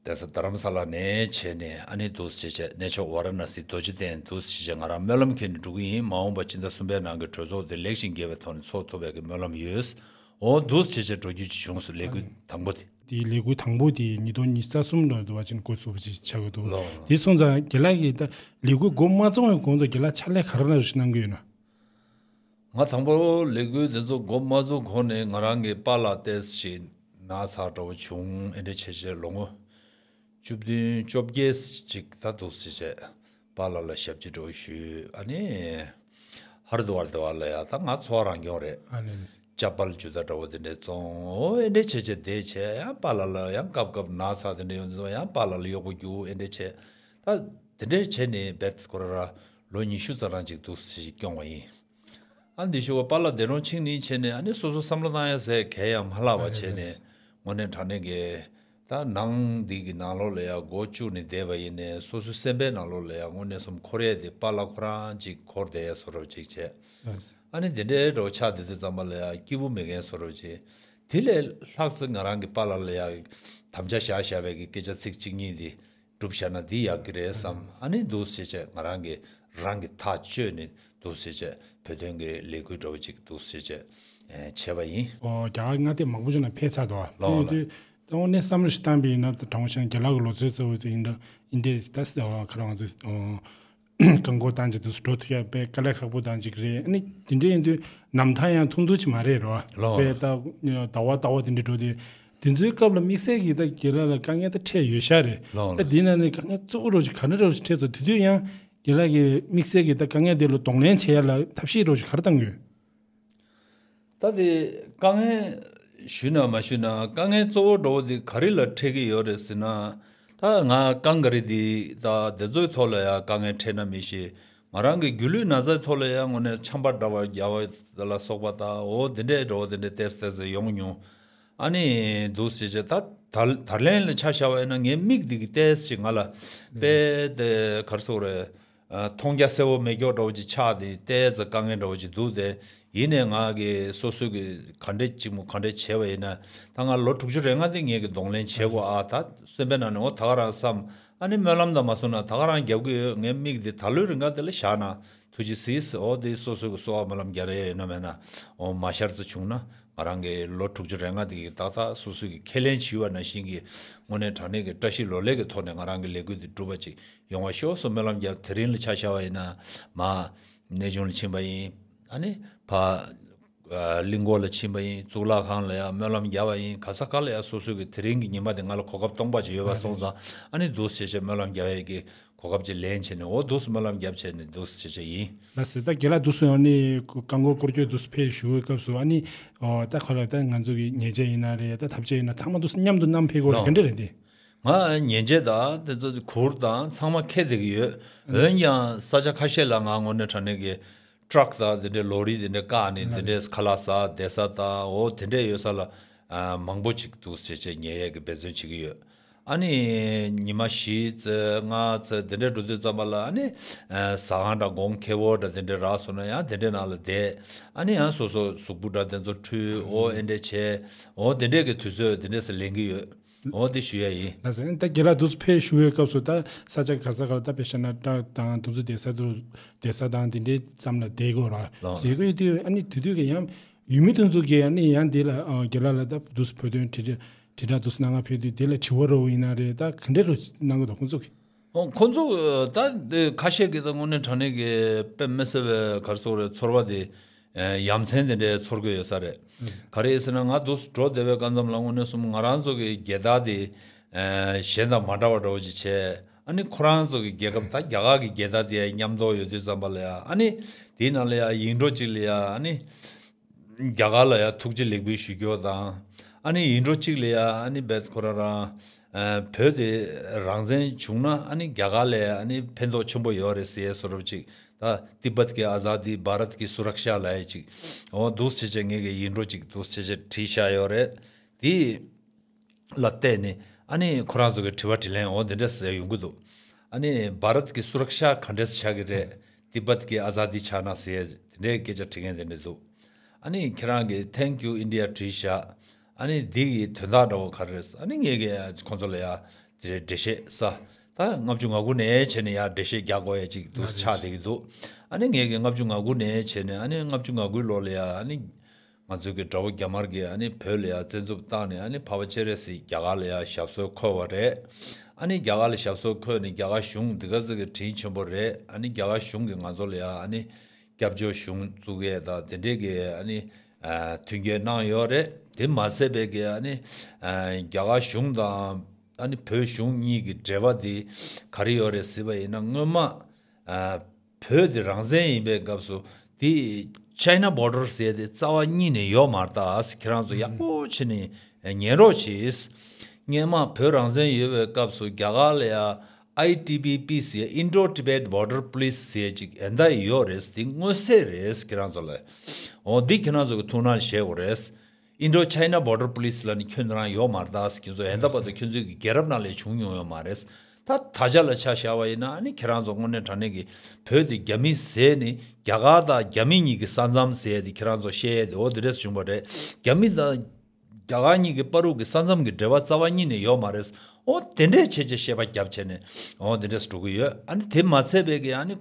གདན་ས་རྡ་རམ་ས་ལ་ནས་བྱས་ནས་ཨ་ནི་འདུག་སེ་བྱས་བྱས་གནས་མཆོག་ཝཱ་ར་ཎ་སི་རྡོ་རྗེ་གདན་འདུག་སེ་བྱས་བྱས་ང་རང་སྨོན་ལམ་འཁྱེར་ནས་འགྲོ་གི་ཡིན། མ་འོངས་པ་སྤྱི་ཟླ་གསུམ་པའི་ནང་གི་གྲོས་ཚོགས་དེ་ལེགས་ཤིང་རྒྱས་པའི་ཐོག་ནས་ཚོགས་ཐུབ་པའི་གི་སྨོན་ལམ་ཡོད། འོ་འདུག་སེ་བྱས་བྱས་འགྲོ་རྒྱུ་ཅིག་བྱུང་སོང་། ལས་འགུལ་དང་པོ་དེ། དེའི་ལས་འགུལ་དང་པོ་དེ་ཉིས་སྟོང་ཉི་ཤུ་རྩ་གསུམ་ལོ་དུ་བ་ཅན་འགོ་ཚུགས་པ་ཅིག་ཆགས་ཀྱི་འདུག་ལོ། དེ་སོང་ཙང་རྒན་ལགས་ཀྱིས་ད་ལས་འགུལ་འགོ་མ་བཙུགས་པའི་གོང་དུ་རྒན་ལགས་ཕྱག་ལས་ག་རེ་རེ་ཞིག་གནང་གི་ཡོད་ན། ང་དང་པོ་ལས་འགུལ་དེ་ཚོ་འགོ་མ་བཙུགས་གོང་ནས་ང་རང་གི་པཱ་ལགས་ཏོག་ཙམ་ན་ཚ་འདྲ་བོ་བྱུང་། ཨེ་འདྲ་བྱས་བྱས་ལོ་ངོ་བཅུ་བདུན་བཅོ་བརྒྱད་ཅིག་ད་འདུག་སེ་བྱས་པཱ་ལགས་ལ་ཞབས་ཕྱི་འདྲ་བོ་ཞུས། ཨ་ནི་ཧར་དུ་ཝར་དུ་བ་ལ་ཡ་ད་ང་འཚོ་བ་རང་སྐྱོང་རེད། ཨ་ནི་ནི། ཅ་པལ་ཇུ་ད་འདྲ་བོ་དེ་འདྲས་བཙོང་། ཨོ་ཨེ་འདྲས་བྱས་བྱས་བསྡད་བྱས་ཡང་པཱ་ལགས་ལ་ཡང་སྐབས་སྐབས་ན་ཚ་དེ་འདྲས་ཡོང་དུས་ཙམ་ཡང་པཱ་ལགས་ལ་གཡོག་པོ་རྒྱུག་ཨེ་འདྲས་བྱས། ད་དེ་འདྲས་བྱས་ནས་བེད་ཁོ་ར་ར་ལོ་ཉི་ཤུ་ཙམ་རང་ཅིག་འདུག་སེ་སྐྱོང་བ་ཡིན། ཨ་འདི་ཞུ་བ་པཱ་ལགས་འདས་གྲོངས་ཕྱིན་ནས་བྱས་ནས་ཨ་ནི་སོ་སོ་བསམ་བློ་བཏང་ཡ་ཟེར་གལ་ཡང་མ་ལྷག་པ་བྱས་ནས་དངོས་གནས་དྲང་གནས་ཀྱི་ད་ནང་འདི་གི་ནང་ལོགས་ལ་ཡ་སྒོ་བཅུག་ནས་བསྡད་པ་ཡིན་ནས་སོ་སོའི་སེམས་པའི་ནང་ལོགས་ལ་ཡ་དངོས་གནས་སུ་འཁོར་ཡས་དེ་པཱ་ལགས་ཁོ་རང་ཅིག་འཁོར་བསྡད་ཡ་བཟོ་འདྲ་ཅིག་བྱས། ཨ་ནི་དེ་འདྲའི་འདྲ་བོ་ཆགས་བསྡད་དུས་ཙམ་པ་ལ་ཡ་སྐྱིད་པོ་མེད་མཁན་བཟོ་འདྲ་བྱས། དེ་ལས་ལྷག་ཙམ་ང་རང་གི་པཱ་ལགས་ལ་ཡ་དམ་བཅའ་བཞག་བཞག་པའི་གི་སྐད་ཆ་ཚིག་གཅིག་གཉིས་དེ་སྒྲུབ་བཞག་ན་འདི་ཡག་གི་རེད་བསམ། ཨ་ནི་འདུག་སེ་བྱས་ང་རང་གི་རང་གི་ཐག་གཅོད་ནས་འདུག་སེ་བྱས་བོད་དོན་གྱི་ལས་འགུལ་འདྲ་བོ་ཅིག་འདུག་སེ་བྱས་ཨེ་བྱས་པ་ཡིན། ཨོ་རྒྱ་གར་མངའ་སྡེ་མང་པོ་ཅིག་ནང་ཕེབས་ཚར་འདུག་ལགས་ལགས། དེ་དེ་དངོས་གནས་བསམ་བློ་ཞིག་བཏང་པ་ཡིན་ན་དྲང་པོ་བཤད་ན་རྒན་ལགས་ཀྱི་ལོ་ཚོད་གཙོ་བོ་དེ་ཡིན་འདྲ་ཡིན་ཏེ་ད་ཨོ་ཁ་རང་ཚོས་ཨོ། རྐང་འཁོར་བཏང་ཅིག་འདུག་སེ་འགྲོ་ཐུབ་ཡ་དཔེ་དཀའ་ལས་ཁག་པོ་བཏང་ཅིག་རེད། ཨ་ནི་དེ་འདྲ་ཡིན་དུས་ནམ་ཐང་ཡང་ཐུང་ཐུང་ཅིག་མ་རེད་རོ། ལོ། དཔེ་ད་ཟླ་བ་ཟླ་བ་དེ་འདྲ་འགྲོ་དུས་དེ་ཚོའི་སྐབས་ལ་དམིགས་བསལ་གྱི་ད་རྒན་ལགས་ལ་དཀའ་ངལ་ད་འཕྲད་ཡོད་ཤག་རེད། ལོ། ད་འདི་ན་ནི་དཀའ་ངལ་གཙོ་བོ་རོ་ཅིག་ག་འདྲ་རོ་ཅིག་འཕྲད་སོང་། དེ་དུས་ཡང་རྒན་ལགས་ཀྱི་དམིགས་བསལ་གྱི་ད་དཀའ་ངལ་དེ་ལ་གདོང་ལེན་བྱེད་ཡ་ལ་ཐབས་ཤེས་རོ་ཅིག་ག་རེ་བཏང་ཡོད། ད་དེ་དཀའ་ངལ་ཞུས་ན་མ་ཞུས་ན་དཀའ་ངལ་གཙོ་བོ་འགྲོ་བ་དེ་ག་རེ་ལ་འཕྲད་ཀྱི་ཡོད་རེད་ཟེར་ན། ད་ང་རྐང་ག་རེ་དེ་ད་དེ་ཚོའི་ཐོག་ལ་ཡང་དཀའ་ངལ་འཕྲད་ན་མི་ཤེས། ང་རང་གི་སྒྱུ་ལུས་ན་ཚའི་ཐོག་ལ་ཡང་དངོས་གནས་ཆམ་པ་འདྲ་བ་རྒྱག་པ་ལ་སོགས་པ་ད་འོ་དེ་འདྲའི་འགྲོ་བ་དེ་འདྲའི་ཏོག་ཙམ་ཡོང་མྱོང་། ཨ་ནི་འདུག་སེ་བྱས་ད་དར་དར་ལན་ལ་ཆ་བཞག་པ་ཡིན་ན་ངའི་མིག་འདི་གི་ཏོག་ཙམ་ང་ལ་དཔེ་དེ་ག་རེ་ཟེར་དགོས་རེད། ཨ། མཐོང་རྒྱ་གསལ་བོ་མེད་མཁན་འདྲ་བོ་ཅིག་ཆགས་ཏེ་ཏོག་ཙམ་དཀའ་ངལ་འདྲ་བོ་ཅིག་འདུག་སྟེ། ཡིན་ནའི་ང་གིས་སོ་སོ་གིས་ག་འདྲས་ཅིག་མོ་ག་འདྲས་བྱས་པ་ཡིན་ན། ད་ང་ལོ་དྲུག་ཅུ་རེ་ལྔ་དེ་ངས་ཀྱི་གདོང་ལེན་བྱེད་དགོས་ཨ། ད་སེམས་པའི་ནང་ནས་འོ་ད་ག་རང་བསམ། ཨ་ནི་སྨོན་ལམ་དང་མ་སོང་ན་ད་ག་རང་རྒྱབ་ཀྱི་ཡོད། ངའི་མིག་འདི་ད་ལོའི་རིང་ག་དེ་ལ་བཞག་ན་ཐུགས་རྗེ་གཟིགས། འོ་དེ་སོ་སོ་གི་གསོལ་བ་སྨོན་ལམ་རྒྱག་རེ་ཡོད་ན་མེད་ན། འོ་མ་ཤར་ཙམ་བྱུང་ན་ང་རང་གི་ལོ་དྲུག་ཅུ་རེ་ལྔ་དེ་གི་ཏག་ཏག་སོ་སོ་གི་ཁས་ལེན་བྱས་པ་ནང་བཞིན་གྱི་དངོས་གནས་དྲང་གནས་ཀྱི་བཀྲ་ཤིས་ལོ་ལེགས་ཀྱི་ཐོག་ནས་ང་རང་གི་ལས་འགུལ་འདི་འགྲུབ་པ་ཅིག་ཡོང་བ་ཤོག་སོགས་སྨོན་ལམ་རྒྱབ། དེ་རིང་ལ་ཆ་བཞག་པ་ཡིན་ན་མར་གནས་ཆུང་ལ་ཕྱིན་པ་ཡིན། ཨ་ནི་ཕར་ཨ་གླིང་སྐོར་ལ་ཕྱིན་པ་ཡིན། གཙུག་ལག་ཁང་ལ་ཡང་སྨོན་ལམ་རྒྱབ་པ་ཡིན། ག་ས་ག་ལ་ཡང་སོ་སོ་གི་དེ་རིང་གི་ཉི་མ་དེ་ང་ལ་གོ་སྐབས་སྟོང་པ་ཅིག་ཡོད་པ་སོང་ཙང་། ཨ་ནི་འདུག་སེ་བྱས་བྱས་སྨོན་ལམ་རྒྱག་ཡས་ཀྱི་གོ་སྐབས་ཅིག་ལེན་བྱས་ནས་འོ་འདུག་སེ་སྨོན་ལམ་རྒྱབ་བྱས་ནས་འདུག་སེ་བྱས་བྱས་ཡིན། ལགས་སོ། ད་རྒན་ལགས་འདུག་སེ་ཡང་ནི་རྐང་འཁོར་སྐོར་སྐྱོད་འདུག་སེ་ཕེབས་བཞུགས་པའི་སྐབས་སུ་ཨ་ནི་ཨོ་ད་ཁོ་ལ་ད་ང་ཚོ་གི་ཉེས་ཆད་ཡིན་ན་རེད། ད་ཐབས་ཆད་ཡིན་ན་ཚང་མ་འདུག་སེ་མཉམ་དུ་བསྣམས་ཕེབས་དགོས་རེད། ལོ། ག་འདྲ་རེད་འདི། ང་ཉེས་ཆད་དང་དེ་ཚོ་གུར་དང་ཚང་མ་འཁྱེར་བསྡད་ཀྱི་ཡོད། འོན་ཀྱང་ས་ཆ་ཁ་ཤས་ལ་ང་དངོས་གནས་དྲང་གནས་ཀྱི་ཊག་དང་དེ་འདྲའི་ལོ་རི་དེ་འདྲ་བཀག་ནས་དེ་འདྲའི་ཁ་ལག་ཟ་བསྡད་ས་དང་འོ་དེ་འདྲ་ཡོད་ས་ལ་ཨ་མང་པོ་ཅིག་འདུག་སེ་བྱས་བྱས་ཉལ་ཡས་ཀྱི་འབད་བརྩོན་བྱེད་ཀྱི་ཡོད། ཨ་ནི་ཉི་མ་བཞི་ཙམ་ལྔ་ཙམ་དེ་འདྲ་འགྲོ་དུས་ཙམ་པ་ལ་ཨ་ནི་ཨ་ཟ་ཁང་འདྲ་གོང་ཁེ་པོ་འདྲ་དེ་འདྲ་རག་སོང་ན་ཡང་དེ་འདྲའི་ནང་ལ་བསྡད། ཨ་ནི་ཡང་སོ་སོ་གཟུགས་པོ་འདྲ་དེ་ཚོ་འཁྲུད། འོ་ཨེ་འདྲ་བྱས། འོ་དེ་འདྲའི་གི་དུས་ཚོད་དེ་འདྲ་སེ་ལེན་གྱི་ཡོད། འོ་དེ་ཞུ་ཡ་ཡིན། ལགས་སོ། ད་རྒན་ལགས་འདུག་སེ་ཕེབས་བཞུགས་པའི་སྐབས་སུ་ད་ས་ཆ་ག་ས་ག་ལ་ད་དཔེ་བཤད་ན་ཊག་དང་དེ་ཚོ་བསྡད་ས་དུ་བསྡད་ས་དང་དེ་འདྲའི་ཙམ་ལ་བསྡད་དགོས་ར། ལགས། བསྡད་དགོས་དུས་ཨ་ནི་དེ་དུས་ཀྱི་ཡང་ཡུལ་མི་དེ་ཚོ་གིས་ཨ་ནི་ཡང་དེ་ལ་ཨ་རྒན་ལགས་ལ་ད་འདུག་སེ་བོད་དོན་དྲིལ་བསྒྲགས་དྲིལ་བསྒྲགས་འདུག་སེ་གནང་ག་ཕེབས་དུས་དེ་ལ་དྲི་བ་རོ་ཡིན་ན་རེད། ད་ག་འདྲ་རོ་གནང་གི་འདུག་ཁོང་ཚོ་གིས། ཨོ་ཁོང་ཚོ་ད་ཁ་ཤས་ཀྱིས་ད་དངོས་གནས་དྲང་གནས་ཀྱི་དཔེ་མི་སྲིད་པའི་ག་རེ་ཟེར་དགོས་རེད། ཚོར་བ་དེ་ཡ་མཚན་དེ་འདྲའི་ཚོར་གྱི་ཡོད་ས་རེད། ག་རེ་ཡིན་ཟེར་ན་ང་འདུག་སེ་འགྲོ་བསྡད་པའི་སྐབས་ཙམ་ལ་དངོས་གནས་སོང་ང་རང་ཚོ་གི་རྒྱལ་དར་དེ་གཞན་དང་མ་འདྲ་བ་འདྲ་བོ་ཅིག་བྱས། ཨ་ནི་ཁོ་རང་ཚོ་གི་རྒྱལ་ཁབ་ད་རྒྱ་གར་གྱི་རྒྱལ་དར་དེ་ཡ་མཉམ་དུ་ཡོད་དུས་ཙམ་པ་ལ་ཡ་ཨ་ནི་དེའི་ནང་ལ་ཡ་ཡིག་འབྲུ་གཅིག་ལ་ཡ་ཨ་ནི། རྒྱ་གར་ལ་ཡང་ཐུགས་རྗེ་ལེགས་འབུལ་ཞུ་རྒྱུ་དང་། ཨ་ནི་ཡིག་འབྲུ་གཅིག་ལ་ཡང་ཨ་ནི་བེད་ཁོ་རང་རང་ཨ་བོད་དེ་རང་བཙན་བྱུང་ན་ཨ་ནི་རྒྱ་གར་ལ་ཡང་ཨ་ནི་ཕན་ཐོགས་ཆེན་པོ་ཡོད་རེད་ཟེར་བཟོ་འདྲ་ཅིག་ད་ཏི་བད་ཀྱི་ཨ་ཛཱ་དི་བྷ་རད་ཀྱི་སུ་རཀ་ཤ་ལབ་ཡས་ཅིག་འོ་འདུག་སེ་བྱས་བྱས་ངས་ཀྱི་ཡིག་འབྲུ་ཅིག་འདུག་སེ་བྱས་བྱས་བྲིས་བཞག་ཡོད་རེད། དེ་ལ་བལྟས་ནས་ཨ་ནི་ཁོ་རང་ཚོ་གི་དྲི་བ་དྲིས་ལན་འོ་འདི་འདྲ་ཟེར་ཡོང་གི་འདུག་ཨ་ནི་བྷ་རད་ཀྱི་སུ་རཀ་ཤ་ག་འདྲས་ཆགས་ཀྱི་རེད། ཏི་བད་ཀྱི་ཨ་ཛཱ་དི་ཆགས་ན་ཟེར་དེ་འདྲའི་སྐད་ཆ་དྲི་མཁན་དེ་འདྲ་འདུག་ཨ་ནི་ཁྱེད་རང་གིས་Thank you India བྲིས་བཞག་ཨ་ནི་འདི་གི་དོན་དག་འདྲ་བོ་ག་རེ་རེད། ཨ་ནི་ངས་ཀྱིས་ཁོང་ཚོ་ལ་ཡ་དེ་འདྲའི་འགྲེལ་བཤད་ས་ད་ལྔ་བཅུ་ང་དགུ་ནས་བྱས་ནས་ཡ་འགྲེལ་བཤད་རྒྱག་དགོས་ཡ་ཅིག་འདུག་ཆགས་བསྡད་ཀྱི་འདུག་ཨ་ནི་ངས་ཀྱིས་ལྔ་བཅུ་ང་དགུ་ནས་བྱས་ནས་ཨ་ནི་ལྔ་བཅུ་ང་དགུའི་ལོ་ལ་ཡ་ཨ་ནི། ང་ཚོའི་གི་དགྲ་བོ་རྒྱ་དམར་གྱིས་ཨ་ནི་བོད་ལ་ཡ་བཙན་འཛུལ་བཏང་ནས་ཨ་ནི་འཕགས་པ་སྤྱན་རས་གཟིགས་རྒྱ་གར་ལ་ཡ་ཞབས་སོར་འཁོད་པ་རེད། ཨ་ནི་རྒྱ་གར་ལ་ཞབས་སོར་འཁོད་ནས་རྒྱ་གར་གཞུང་འདི་ག་ཚོད་ཀྱི་དྲིན་ཆེན་པོ་རེད། ཨ་ནི་རྒྱ་གར་གཞུང་གིས་ང་ཚོ་ལ་ཡ་ཨ་ནི་སྐྱབས་བཅོལ་གཞུང་བཙུགས་ཡས་དང་དེ་འདྲས་ཀྱི་ཨ་ནི་ཨ་མཐུན་རྐྱེན་གནང་ཡོད་རེད། དེ་མ་ཚད་པའི་གི་ཨ་ནི་ཨ་རྒྱ་གར་གཞུང་དང་ཨ་ནི་བོད་གཞུང་གཉིས་ཀྱི་འབྲེལ་བ་འདི་ག་རེ་ཡོད་རེད་ཟེར་བ་ཡིན་ན་སྔོན་མ། ཨ་བོད་དེ་རང་བཙན་ཡིན་པའི་སྐབས་སུ་དེ་China border ཟེར་དེ་རྩ་བ་ཉིད་ནས་ཡོད་མ་རེད་ད། ཁྱེད་རང་ཚོ་ཡག་པོ་བྱས་ནས་ཉན་རོགས་གྱིས། སྔོན་མ་བོད་རང་བཙན་ཡོད་པའི་སྐབས་སུ་རྒྱ་གར་ལ་ཡ་I T B P ཟེར་Indo Tibet Border Police ཟེར་ཅིག་ཡོད་རེད། དེ་མངོན་གསལ་རེད་ཁྱེད་རང་ཚོ་ལ། འོ་འདི་ཁྱེད་རང་ཚོ་གི་ཐུགས་སྣང་བྱེད་དགོས་རེད། Indo China Border Police ལབ་ནི་ཁྱོད་རང་ཡོད་མ་རེད་ད། ཁྱོད་ཚོ་ཡན་ད་བར་དུ་ཁྱོད་ཚོའི་གི་རྒྱལ་རབས་ནང་ལས་བྱུང་མྱོང་ཡོད་མ་རེད། ད་ད་ཆ་ལ་ཆ་བཞག་པ་ཡིན་ན་ཨ་ནི་ཁྱེད་རང་ཚོ་དངོས་གནས་དྲང་གནས་ཀྱི་བོད་དེ་རྒྱ་མི་ཟེར་ནི་རྒྱ་གར་དང་རྒྱ་མི་གཉིས་ཀྱི་ས་མཚམས་ཟེར་དེ་ཁྱེད་རང་ཚོ་བཤད་ཡས་དེ་འོ་དེ་འདྲས་བྱུང་བ་རེད། རྒྱ་མི་དང་རྒྱ་གར་གཉིས་ཀྱི་བར་དུ་གི་ས་མཚམས་ཀྱི་འབྲེལ་བ་རྩ་བ་ཉིད་ནས་ཡོད་མ་རེད། འོ་དེ་འདྲས་བྱས་བྱས་བཤད་པ་རྒྱབ་བྱས་ནས་འོ་དེ་འདྲས་འགྲོ་གི་ཡོད། ཨ་ནི་དེ་མ་ཚད་པའི་གི་ཨ་ནི།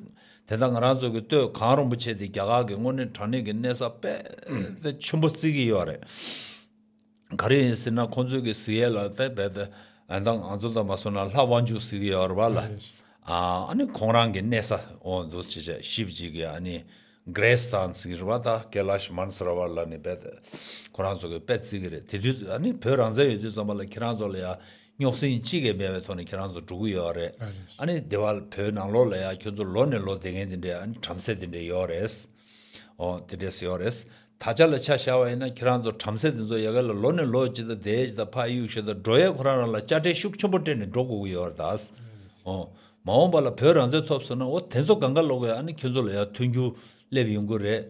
དེ་ལྟར་ང་རང་ཚོ་གི་སྟོད་གངས་རིན་པོ་ཆེ་དེ་རྒྱ་གར་གི་དངོས་གནས་དྲང་གནས་ཀྱི་གནས་ས་དཔེ་དཔེ་ཆེན་པོ་བརྩི་གི་ཡོད་རེད། ག་རེ་ཡིན་ཟེར་ན་ཁོང་ཚོའི་གི་གཟིགས་ཡས་ལ་དཔེ་དཔེ་དེ་ཨ་ད་ང་ཚོ་དང་མ་སོང་ན་ལྷ་དབང་ཕྱུག་གཟིགས་གི་ཡོད་རེད་བ་ལ། ཨ་ཨ་ནི་ཁོང་རང་གི་གནས་ས་འོ་འདུག་ཅེས་བྱས་ཤིབ་ཅིག་གི་ཨ་ནི་གྷ་རེ་སི་ཐཱན་ཟེར་གྱི་རེད་པ། ད་ཀེ་ལཱཤ་མཱན་སར་བ་ལ་ནི་དཔེ་ཁོ་རང་ཚོ་གི་དཔེ་བརྩི་གི་རེད། དེ་དུས་ཨ་ནི་བོད་རང་བཙན་ཡོད་དུས་ཙམ་པ་ལ་ཁྱེད་རང་ཚོ་ལ་ཡ་རྙོག་ཟིང་གཅིག་ཀྱང་མེད་པའི་ཐོག་ནས་ཁྱེད་རང་ཚོ་འགྲོ་གི་ཡོད་རེད། ཨ་ནི་དེ་བ་བོད་ནང་ལོགས་ལ་ཡ་ཁྱོད་ཚོ་ལོ་ནས་ལོ་བསྡད་མཁན་དེ་འདྲའི་ཨ་ནི་བྲམ་ཟེ་དེ་འདྲའི་ཡོད་རེད། ཨོ་དེ་འདྲས་ཡོད་རེད། ད་ཆ་ལ་ཆ་བཞག་པ་ཡིན་ན་ཁྱེད་རང་ཚོ་བྲམ་ཟེ་དེ་ཚོ་ཡ་གི་ལ་ལོ་ནས་ལོ་ཅིག་ད་བསྡད་ཅིག་ད་ཕ་གཡུག་ཤོད་ད་འགྲོ་ཡས་ཁོ་རང་རང་ལ་དཔྱ་ཁྲལ་ཤུགས་ཆེན་པོ་སྤྲད་ནས་འགྲོ་དགོས་ཀྱི་ཡོད་རེད་ད། ཨོ་མ་འོངས་པ་ལ་བོད་རང་བཙན་ཐོབ་སོང་ན་འོ་དེ་ཚོ་གང་ག་ལོག་གི་ཨ་ནི་ཁྱོད་ཚོ་ལ་ཡ་མཐུན་འགྱུར་སླེབས་ཡོང་གི་རེད།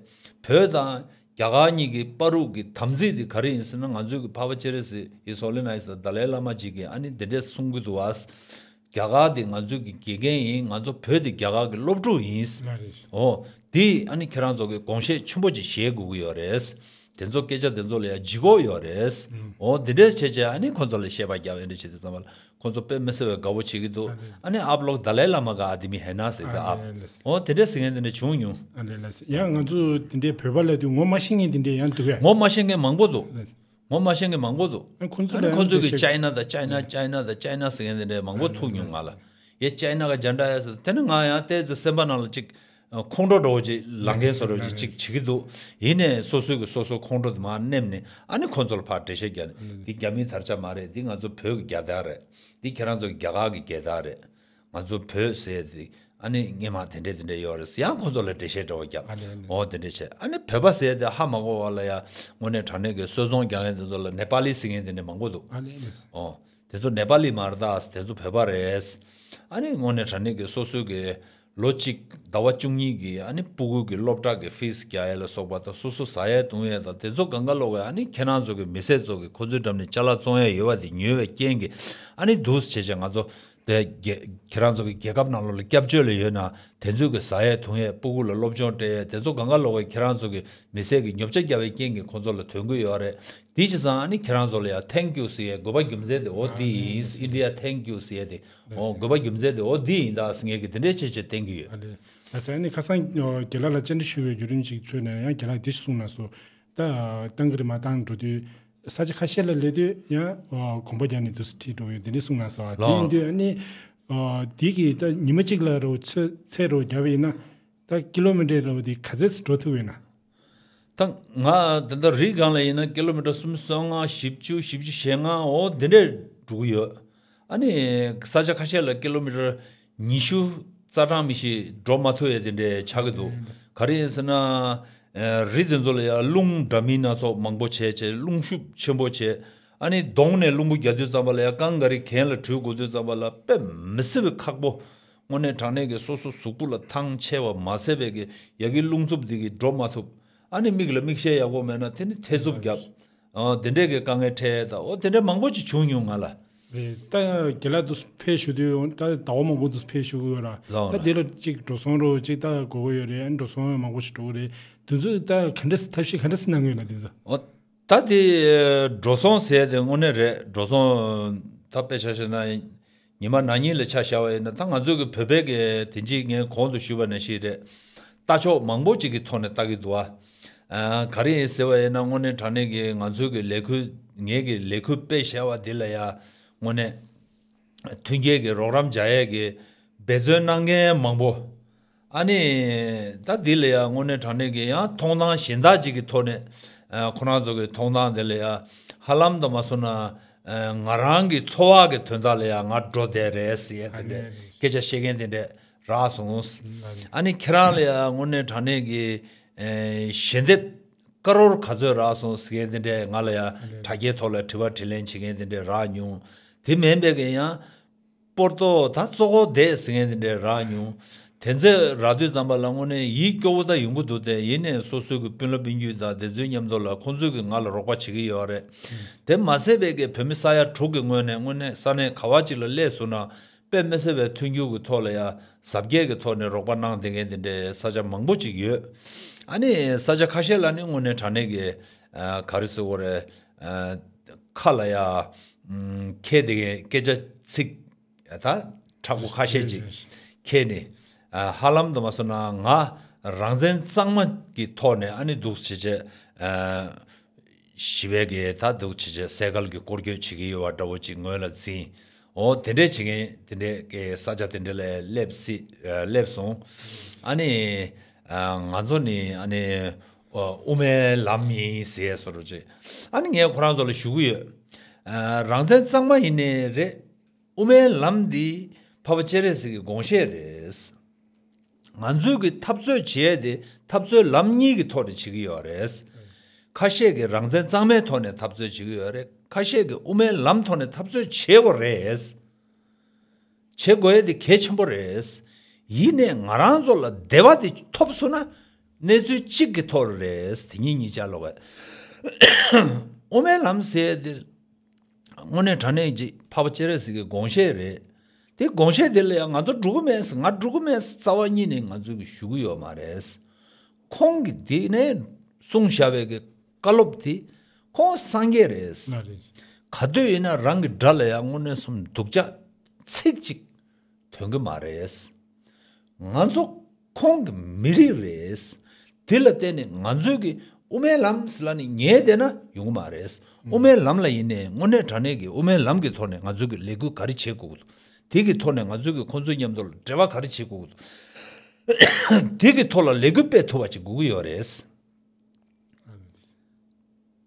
བོད་དང་རྒྱ་གར་གཉིས་ཀྱི་བར་དུ་གི་དམ་ཚིག་དེ་ག་རེ་ཡིན་ཟེར་ན། ང་ཚོའི་གི་འཕགས་པ་སྤྱན་རས་གཟིགས་ཧིས་ཧོ་ལི་ནའིས་དཱ་ལའི་བླ་མ་གཅིག་གིས་ཨ་ནི་འདི་འདྲས་གསུང་གི་འདུག་བ། རྒྱ་གར་དེ་ང་ཚོའི་གི་དགེ་རྒན་ཡིན། ང་ཚོ་བོད་དེ་རྒྱ་གར་གི་སློབ་ཕྲུག་ཡིན། ལགས་རེད། ཨོ་དེ་ཨ་ནི་ཁྱེད་རང་ཚོ་གི་དགོངས་བཞེད་ཆེན་པོ་ཅིག་བཞེས་དགོས་ཀྱི་ཡོད་རེད། དེ་ཚོ་སྐད་ཆ་དེ་ཚོ་ལ་ཡ་ལྗིད་ཁོག་ཡོད་རེད། ཨོ་དེ་འདྲས་བྱས་བྱས་ཨ་ནི་ཁོ་ཚོ་ལ་བཤད་པ་རྒྱབ་ཡོད་འདྲ་བྱེད་དུས་ཙམ་པ་ལ་ཁོ་ཚོ་དཔེ་མི་སྲིད་པའི་དགའ་བོ་བྱེད་ཀྱི་འདུག་ཨ་ནི་ཨབ་ལོག་དཱ་ལའི་བླ་མ་ག་ཨ་དེ་མི་ཧེ་ན་ཟེར་གི་ཨ་ཨབ། ཨོ་དེ་འདྲས་ཟེར་མཁན་དེ་འདྲ་བྱུང་མྱོང་། ཨ་ལས་ལས། ཡང་ང་ཚོ་དེ་འདྲའི་བོད་པ་ལབ་དུས་ངོ་མ་ཤེས་མཁན་དེ་འདྲའི་ཡང་འདུག་གས། ངོ་མ་ཤེས་མཁན་མང་པོ་འདུག་ངོ་མ་ཤེས་མཁན་མང་པོ་འདུག་ཨ་ཁོ་ཚོ་ཨ་ནི་ལ་ཁོ་ཚོ་ཡང་གི་ཅའི་ན་དང་ཅའི་ན་ཅའི་ན་དང་ཅའི་ན་ཟེར་མཁན་དེ་འདྲའི་མང་པོ་ཨ་ཐུག་མྱོང་ང་ལ། ཡ་ཅའི་ན་ག་ཇན་ཌ་ཡ་ཟེར། དེ་ནི་ང་ཡང་ཏོག་ཙམ་སེམས་པ་ནང་ལ་ཅིག་ཁོང་ཁྲོ་འདྲ་བོ་ཅིག་ལངས་མཁན་བཟོ་འདྲ་བོ་ཅིག་ཅིག་བྱེད་ཀྱི་འདུག་ཡིན་ནའི་སོ་སོའི་གི་སོ་སོའི་ཁོང་ཁྲོ་དེ་མར་ནེམ་ནས་ཨ་ནི་ཁོ་ཚོ་ལ་ཕར་འགྲེལ་བཤད་རྒྱག་ནས། འདི་རྒྱ་མིའི་དར་ཆ་མ་རེད། འདི་ང་ཚོ་བོད་ཀྱི་རྒྱལ་དར་རེད། འདི་ཁྱེད་རང་ཚོ་གི་རྒྱ་གར་གྱི་རྒྱལ་དར་རེད། ང་ཚོ་བོད་ཟེར་དེ་ཨ་ནི་སྔོན་མ་དེ་འདྲས་དེ་འདྲས་ཡོད་རེད་ཟེར་ཡང་ཁོ་ཚོ་ལ་འགྲེལ་བཤད་འདྲ་བོ་རྒྱབ། ཨ་ནི་ཨ་ནི་འོ་དེ་འདྲས་བྱས། ཨ་ནི་བོད་པ་ཟེར་དེ་ཧ་མ་གོ་བ་ལ་ཡ་དངོས་གནས་དྲང་གནས་ཀྱི་སོད་ཚོང་རྒྱག་མཁན་དེ་ཚོ་ལ་ནེ་པ་ལི་ཟེར་མཁན་དེ་འདྲས་མང་པོ་འདུག་ཨ་ནི་ཨ་ནི། ཨོ། དེ་ཚོ་ནེ་པ་ལི་མ་རེད་ད། དེ་ཚོ་བོད་པ་རེད། ཨ་ནི་དངོས་གནས་དྲང་གནས་ཀྱི་སོ་སོའི་གི་ལོ་གཅིག་ཟླ་བ་བཅུ་གཉིས་ཀྱི་ཨ་ནི་སྤུ་གུ་གི་སློབ་གྲྭ་གི་ཕིས་རྒྱག་ཡས་ལ་སོགས་པ་དང་། སོ་སོ་ཟ་ཡས་འཐུང་ཡས་དང་དེ་ཚོ་གང་ག་ལོག་གི་ཨ་ནི་ཁྱེད་རང་ཚོ་གི་མི་སེར་ཚོ་གི་ཁོ་ཚོའི་འགྲམ་ནས་ཅ་ལག་བཙོང་ཡས་ཡོད་པ་དེ་ཉོས་པའི་རྐྱེན་གྱིས་ཨ་ནི་འདུག་སེ་བྱས་བྱས་ང་ཚོ་དེ་རྒྱ་ཁྱེད་རང་ཚོ་གི་རྒྱལ་ཁབ་ནང་ལོགས་ལ་སྐྱབས་བཅོལ་ལ་ཡོད་ན་དེ་ཚོའི་གི་ཟ་ཡས་འཐུང་ཡས་སྤུ་གུ་ལ་སློབ་སྦྱོང་སྤྲད་ཡས་དེ་ཚོ་གང་ག་ལོག་གི་ཁྱེད་རང་ཚོ་གི་མི་སེར་གི་ཉོ་ཆ་རྒྱག་པའི་རྐྱེན་གྱིས་ཁོ་ཚོ་ལ་ཐོན་གི་ཡོད་རེད། དེ་བྱས་ཙང་ཨ་ནི་ཁྱེད་རང་ཚོ་ལ་ཡང་thank you ཟེར་ཡས་དགོས་པ་རྒྱུ་མཚན་དེ་འོ་དེ་ཡིན། ཨ་ལས་ལས། India thank you ཟེར་ཡས་དེ་ལས་འོ་ལས། དགོས་པ་རྒྱུ་མཚན་དེ་འོ་དེ་ཡིན་ད་ཟེར་ངས་ཀྱི་དེ་འདྲའི་བྱས་བྱས་བསྟན་གི་ཡོད། ཨ་ལས། ལགས་སོ། ཨ་ནི་ཁ་སང་ཨ་རྒན་ལགས་ལ་བཅར་འདྲི་ཞུ་བའི་བརྒྱུད་རིམ་ཅིག་ཚོས་ནས་ཡང་རྒན་ལགས་འདི་གསུངས་གནང་སོང་། ད་བཏང་གི་རེད་མ་བཏང་འགྲོ་དུས་ས་ཆ་ཁ་ཤས་ལ་སླེབས་དུས་ཡང་ཨ་གོམ་པ་རྒྱག་ནས་འདུག་སེ་ཁྲིད་འགྲོ་ཡོད་དེ་འདྲ་གསུངས་གནང་སོང་། དེ་ཡིན་ལགས། དུས་ཨ་ནི་ཨ་འདི་གི་ད་ཉི་མ་གཅིག་ལ་རོ་ཚེ་ཚེ་རོ་བརྒྱབ་པ་ཡིན་ན། ད་ཀི་ལོ་མི་ཊར་རོ་དེ་ག་ཚད་འགྲོ་ཐུབ་ཡོད་ན། ད་ང་ད་ལྟ་རི་སྒང་ལ་ཡིན་ན་ཀི་ལོ་མི་ཊར་སུམ་ཅུ་སོ་ལྔ། བཞི་བཅུ། བཞི་བཅུ་ཞེ་ལྔ་འོ་དེ་འདྲས་འགྲོ་གི་ཡོད། ཨ་ནི་ས་ཆ་ཁ་ཤས་ལ་ཀི་ལོ་མི་ཊར་ཉི་ཤུ་རྩ་གྲངས་མི་ཤེས་འགྲོ་མ་ཐུབ་ཡས་དེ་འདྲས་ཆགས་ཀྱི་འདུག་ཨེ་ལགས་སོ། ག་རེ་ཡིན་ཟེར་ན། ཨ་རི་དེ་ཚོ་ལ་ཡང་རླུང་འདྲ་མིན་སྣ་ཚོགས་མང་པོ་བྱས་བྱས་རླུང་ཤུགས་ཆེན་པོ་བྱས། ཨ་ནི་གདོང་ནས་རླུང་བུ་རྒྱག་དུས་ཙམ་པ་ལ་ཡང་རྐང་ག་རེ་གྱེན་ལ་འགྲུལ་དགོས་དུས་ཙམ་པ་ལ་དཔེ་མི་སྲིད་པའི་ཁག་པོ། དངོས་གནས་དྲང་གནས་ཀྱི་སོ་སོ་གཟུགས་པོ་ལ་ཐང་ཆད་པ་མ་ཟད་པའི་གི་ཡ་གི་རླུང་འཚུབ་འདི་གི་འགྲོ་མ་ཐུབ། ཨ་ནི་མིག་ལ་མིག་ཤེལ་ཡག་པོ་མེད་ན་དེ་ནི་ཐེ་ཚུབ་རྒྱབ། ཨ་དེ་འདྲས་ཀྱི་དཀའ་ངལ་འཕྲད་ད་འོ་དེ་འདྲས་མང་པོ་ཅིག་བྱུང་མྱོང་ང་ལ། རེད། ད་རྒན་ལགས་དུ་ཕེབས་བཞུགས་དུས་ད་ཟླ་བ་མང་པོ་དུ་ཕེབས་བཞུགས་ཡོད་ར། ལགས་ད་འདི་ལ་ཅིག་འགྲོ་སོང་རོ་ཅིག་ད་དགོས་ཀྱི་ཡོད་རེད། ཨ་འགྲོ་སོང་མང་པོ་ཞིག་འགྲོ་གི་རེད། དུས་ཚོད་ད་ག་འདྲས་ཐབས་ཤེས་ག་འདྲས་གནང་གི་ཡོད་ན་དེ་ཚོ། འོ་ད་དེ་འགྲོ་སོང་ཟེར་དེ་དངོས་གནས་རེད། འགྲོ་སོང་ད་དཔེ་ཆ་བཞག་ན། ཉི་མ་ན་ནིང་ལ་ཆ་བཞག་པ་ཡིན་ན་ད་ང་ཚོའི་གི་བོད་པའི་གི་དེ་འཇིག་ངས་གོང་དུ་ཞུས་པ་ནང་བཞིན་རེད། ལྟ་ཕྱོགས་མང་པོ་ཅིག་གི་ཐོག་ནས་ལྟ་གི་འདུག་ཨ། ཨ་ག་རེ་ཡིན་ཟེར་བ་ཡིན་ན་དངོས་གནས་དྲང་གནས་ཀྱི་ང་ཚོའི་གི་ལས་འགུལ་ངའི་གི་ལས་འགུལ་དཔེ་བཞག་པ་འདི་ལ་ཡ་དངོས་གནས་མཐུན་རྐྱེན་གྱི་རོགས་རམ་བྱ་ཡས་ཀྱི་འབད་བརྩོན་གནང་མཁན་མང་པོ། ཨ་ནི་ད་འདི་ལ་ཡང་དངོས་གནས་དྲང་གནས་ཀྱི་ཡང་མཐོང་སྟངས་གཞན་དག་ཅིག་གི་ཐོག་ནས་ཨ་ཁོ་རང་ཚོ་གི་མཐོང་སྟངས་དེ་ལ་ཡང་ཧ་ལམ་དུ་མ་སོང་ན་ཨ་ང་རང་གི་འཚོ་བ་གི་དོན་དག་ལ་ཡང་ང་འགྲོ་བསྡད་རེད་ཟེར་ཡ་དེ་ཨ་འདྲས་ནས་སྐད་ཆ་བཤད་མཁན་དེ་འདྲས་རག་སོང་། ཨ་ནི་ཨ་ནི་ཁྱེད་རང་ལ་ཡང་དངོས་གནས་དྲང་གནས་ཀྱི་ཨ་ཞལ་འདེབས་ཀ་རོར་ག་ཚོད་རག་སོང་ཟེར་མཁན་དེ་འདྲས་ང་ལ་ཡང་ཨ་འདྲས་དྲ་རྒྱའི་ཐོག་ལ་དྲི་བ་དྲིས་ལན་བྱེད་མཁན་དེ་འདྲས་རག་མྱོང་། དེ་མིན་པའི་གི་ཡང་། པོར་ཏོ་ད་གཙོ་བོ་བསྡད་ཟེར་མཁན་དེ་འདྲས་རག་མྱོང་། དེ་ཚོ་རག་དུས་ཙམ་པ་ལ་དངོས་གནས་ཡིད་སྐྱོ་བོ་ད་ཡོང་གི་འདུག་དེ་ཡིན་ནའི་སོ་སོའི་གི་སྤུན་ལ་སྤུན་རྒྱུད་དང་དེ་ཚོའི་མཉམ་དུ་ལ་ཁོང་ཚོས་གི་ང་ལ་རོགས་པ་བྱེད་ཀྱི་ཡོད་རེད། དེ་མ་ཟད་པའི་གི་བོད་མི་ས་ཡ་དྲུག་གི་ངོས་ནས་དངོས་གནས་ས་གནས་ག་བ་ཅིག་ལ་སླེབས་སོང་ན་དཔེ་མི་སྲིད་པའི་མཐུན་འགྱུར་གི་ཐོག་ལ་ཡ་གཟབ་རྒྱས་གི་ཐོག་ནས་རོགས་པ་གནང་བསྡད་མཁན་དེ་འདྲའི་ས་ཆ་མང་པོ་ཅིག་ཡོད། ཨ་ནི་ས་ཆ་ཁ་ཤས་ལ་ནི་དངོས་གནས་དྲང་གནས་གི་ཨ་ག་རེ་ཟེར་དགོས་རེད། ཨ་ཁ་ལ་ཡ་ཨ་ཁྱེར་བསྡད་མཁན་སྐད་ཆ་ཚིག་ད་དྲག་པོ་ཁ་ཤས་ཅིག་ཁྱེར་ནས་ཨ་ཧ་ལམ་དུ་མ་སོང་ན་ང་རང་བཙན་གཙང་མ་གི་ཐོག་ནས་ཨ་ནི་འདུག་བྱེད་བྱེད་ཨ་ཞི་བའི་གི་ད་འདུག་བྱེད་བྱེད་སེ་གལ་གི་སྐོར་སྐྱོད་བྱེད་ཀྱི་ཡོད་པ་འདྲ་བོ་ཅིག་ངོས་ལ་འཛིན། འོ་དེ་འདྲས་བྱེད་མཁན་དེ་འདྲས་ཀྱི་ས་ཆ་དེ་འདྲས་ལ་སླེབས་སྲིད། ཨ་སླེབས་སོང་། ཨ་ནི་ཨ་ང་ཚོ་ནི་ཨ་ནི་ཨ་དབུ་མའི་ལམ་ཡིན་ཟེར་བཟོ་འདྲ་ཅིག་ཨ་ནི་ངས་ཁོ་རང་ཚོ་ལ་ཞུ་གི་ཡོད། ཨ་རང་བཙན་གཙང་མ་ཡིན་ནའི་རེད། དབུ་མའི་ལམ་འདི་འཕགས་པ་སྤྱན་རས་གཟིགས་ཀྱི་དགོངས་བཞེད་རེད། ང་ཚོས་ཀྱི་འཐབ་རྩོད་བྱེད་ཡས་དེ་འཐབ་རྩོད་ལམ་གཉིས་ཀྱི་ཐོག་ནས་བྱེད་ཀྱི་ཡོད་རེད། ཁ་ཤས་ཀྱིས་རང་བཙན་གཙང་མའི་ཐོག་ནས་འཐབ་རྩོད་བྱེད་ཀྱི་ཡོད་རེད། ཁ་ཤས་ཀྱིས་དབུ་མའི་ལམ་ཐོག་ནས་འཐབ་རྩོད་བྱེད་དགོས་རེད། བྱེད་དགོས་ཡས་དེ་གལ་ཆེན་པོ་རེད། ཡིན་ནའི་ང་རང་ཚོ་ལ་བདེ་བ་དེ་ཐོབ་སོང་ན་གནས་ཚུལ་གཅིག་གི་ཐོག་རེད། དེ་ཉིད་གཉིས་ཆ་ལོག་གི་དབུ་མའི་ལམ་ཟེར་ཡས་དེ། དངོས་གནས་དྲང་གནས་ཀྱི་འཕགས་པ་སྤྱན་རས་གཟིགས་ཀྱི་དགོངས་བཞེད་རེད། དེ་དགོངས་བཞེད་དེ་ལ་ཡང་ང་ཚོ་འགྲོ་གི་མེད་ཟེར། ང་འགྲོ་གི་མེད་ཟེར་རྩ་བ་ཉིད་ནས་ང་ཚོས་ཀྱི་ཞུ་གི་ཡོད་མ་རེད། ཁོང་གིས་དེ་ནས་གསུངས་བཞག་པའི་གི་བཀའ་སློབ་དེ་ཁོང་སངས་རྒྱས་རེད། ལགས་རེད། ག་དུས་ཡིན་ན་རང་གི་དགྲ་ལ་ཡང་དངོས་གནས་སོམ་སྡུག་ཅག་ཚིག་གཅིག་ཐོན་གི་མ་རེད། ང་ཚོ་ཁོང་གི་མི་རིགས་རེད། དེ་ལ་བརྟེན་ནས་ང་ཚོས་ཀྱི་དབུ་མའི་ལམ་ཟེར་ལ་ནི་ཉལ་བསྡད་ན་ཡོང་གི་མ་རེད། དབུ་མའི་ལམ་ལ་ཡིན་ནའི་དངོས་གནས་དྲང་གནས་ཀྱི་དབུ་མའི་ལམ་གྱི་ཐོག་ནས་ང་ཚོས་ཀྱི་ལས་འགུལ་ག་རེ་བྱེད་དགོས་ཀྱི་འདུག་དེ་གི་ཐོག་ནས་ང་ཚོས་ཀྱི་ཁོང་ཚོའི་མཉམ་དུ་ལ་འབྲེལ་བ་ག་རེ་བྱེད་དགོས་ཀྱི་འདུག་དེ་གི་ཐོག་ལ་ལས་འགུལ་སྤེལ་ཐུབ་པ་ཅིག་དགོས་ཀྱི་ཡོད་རེད།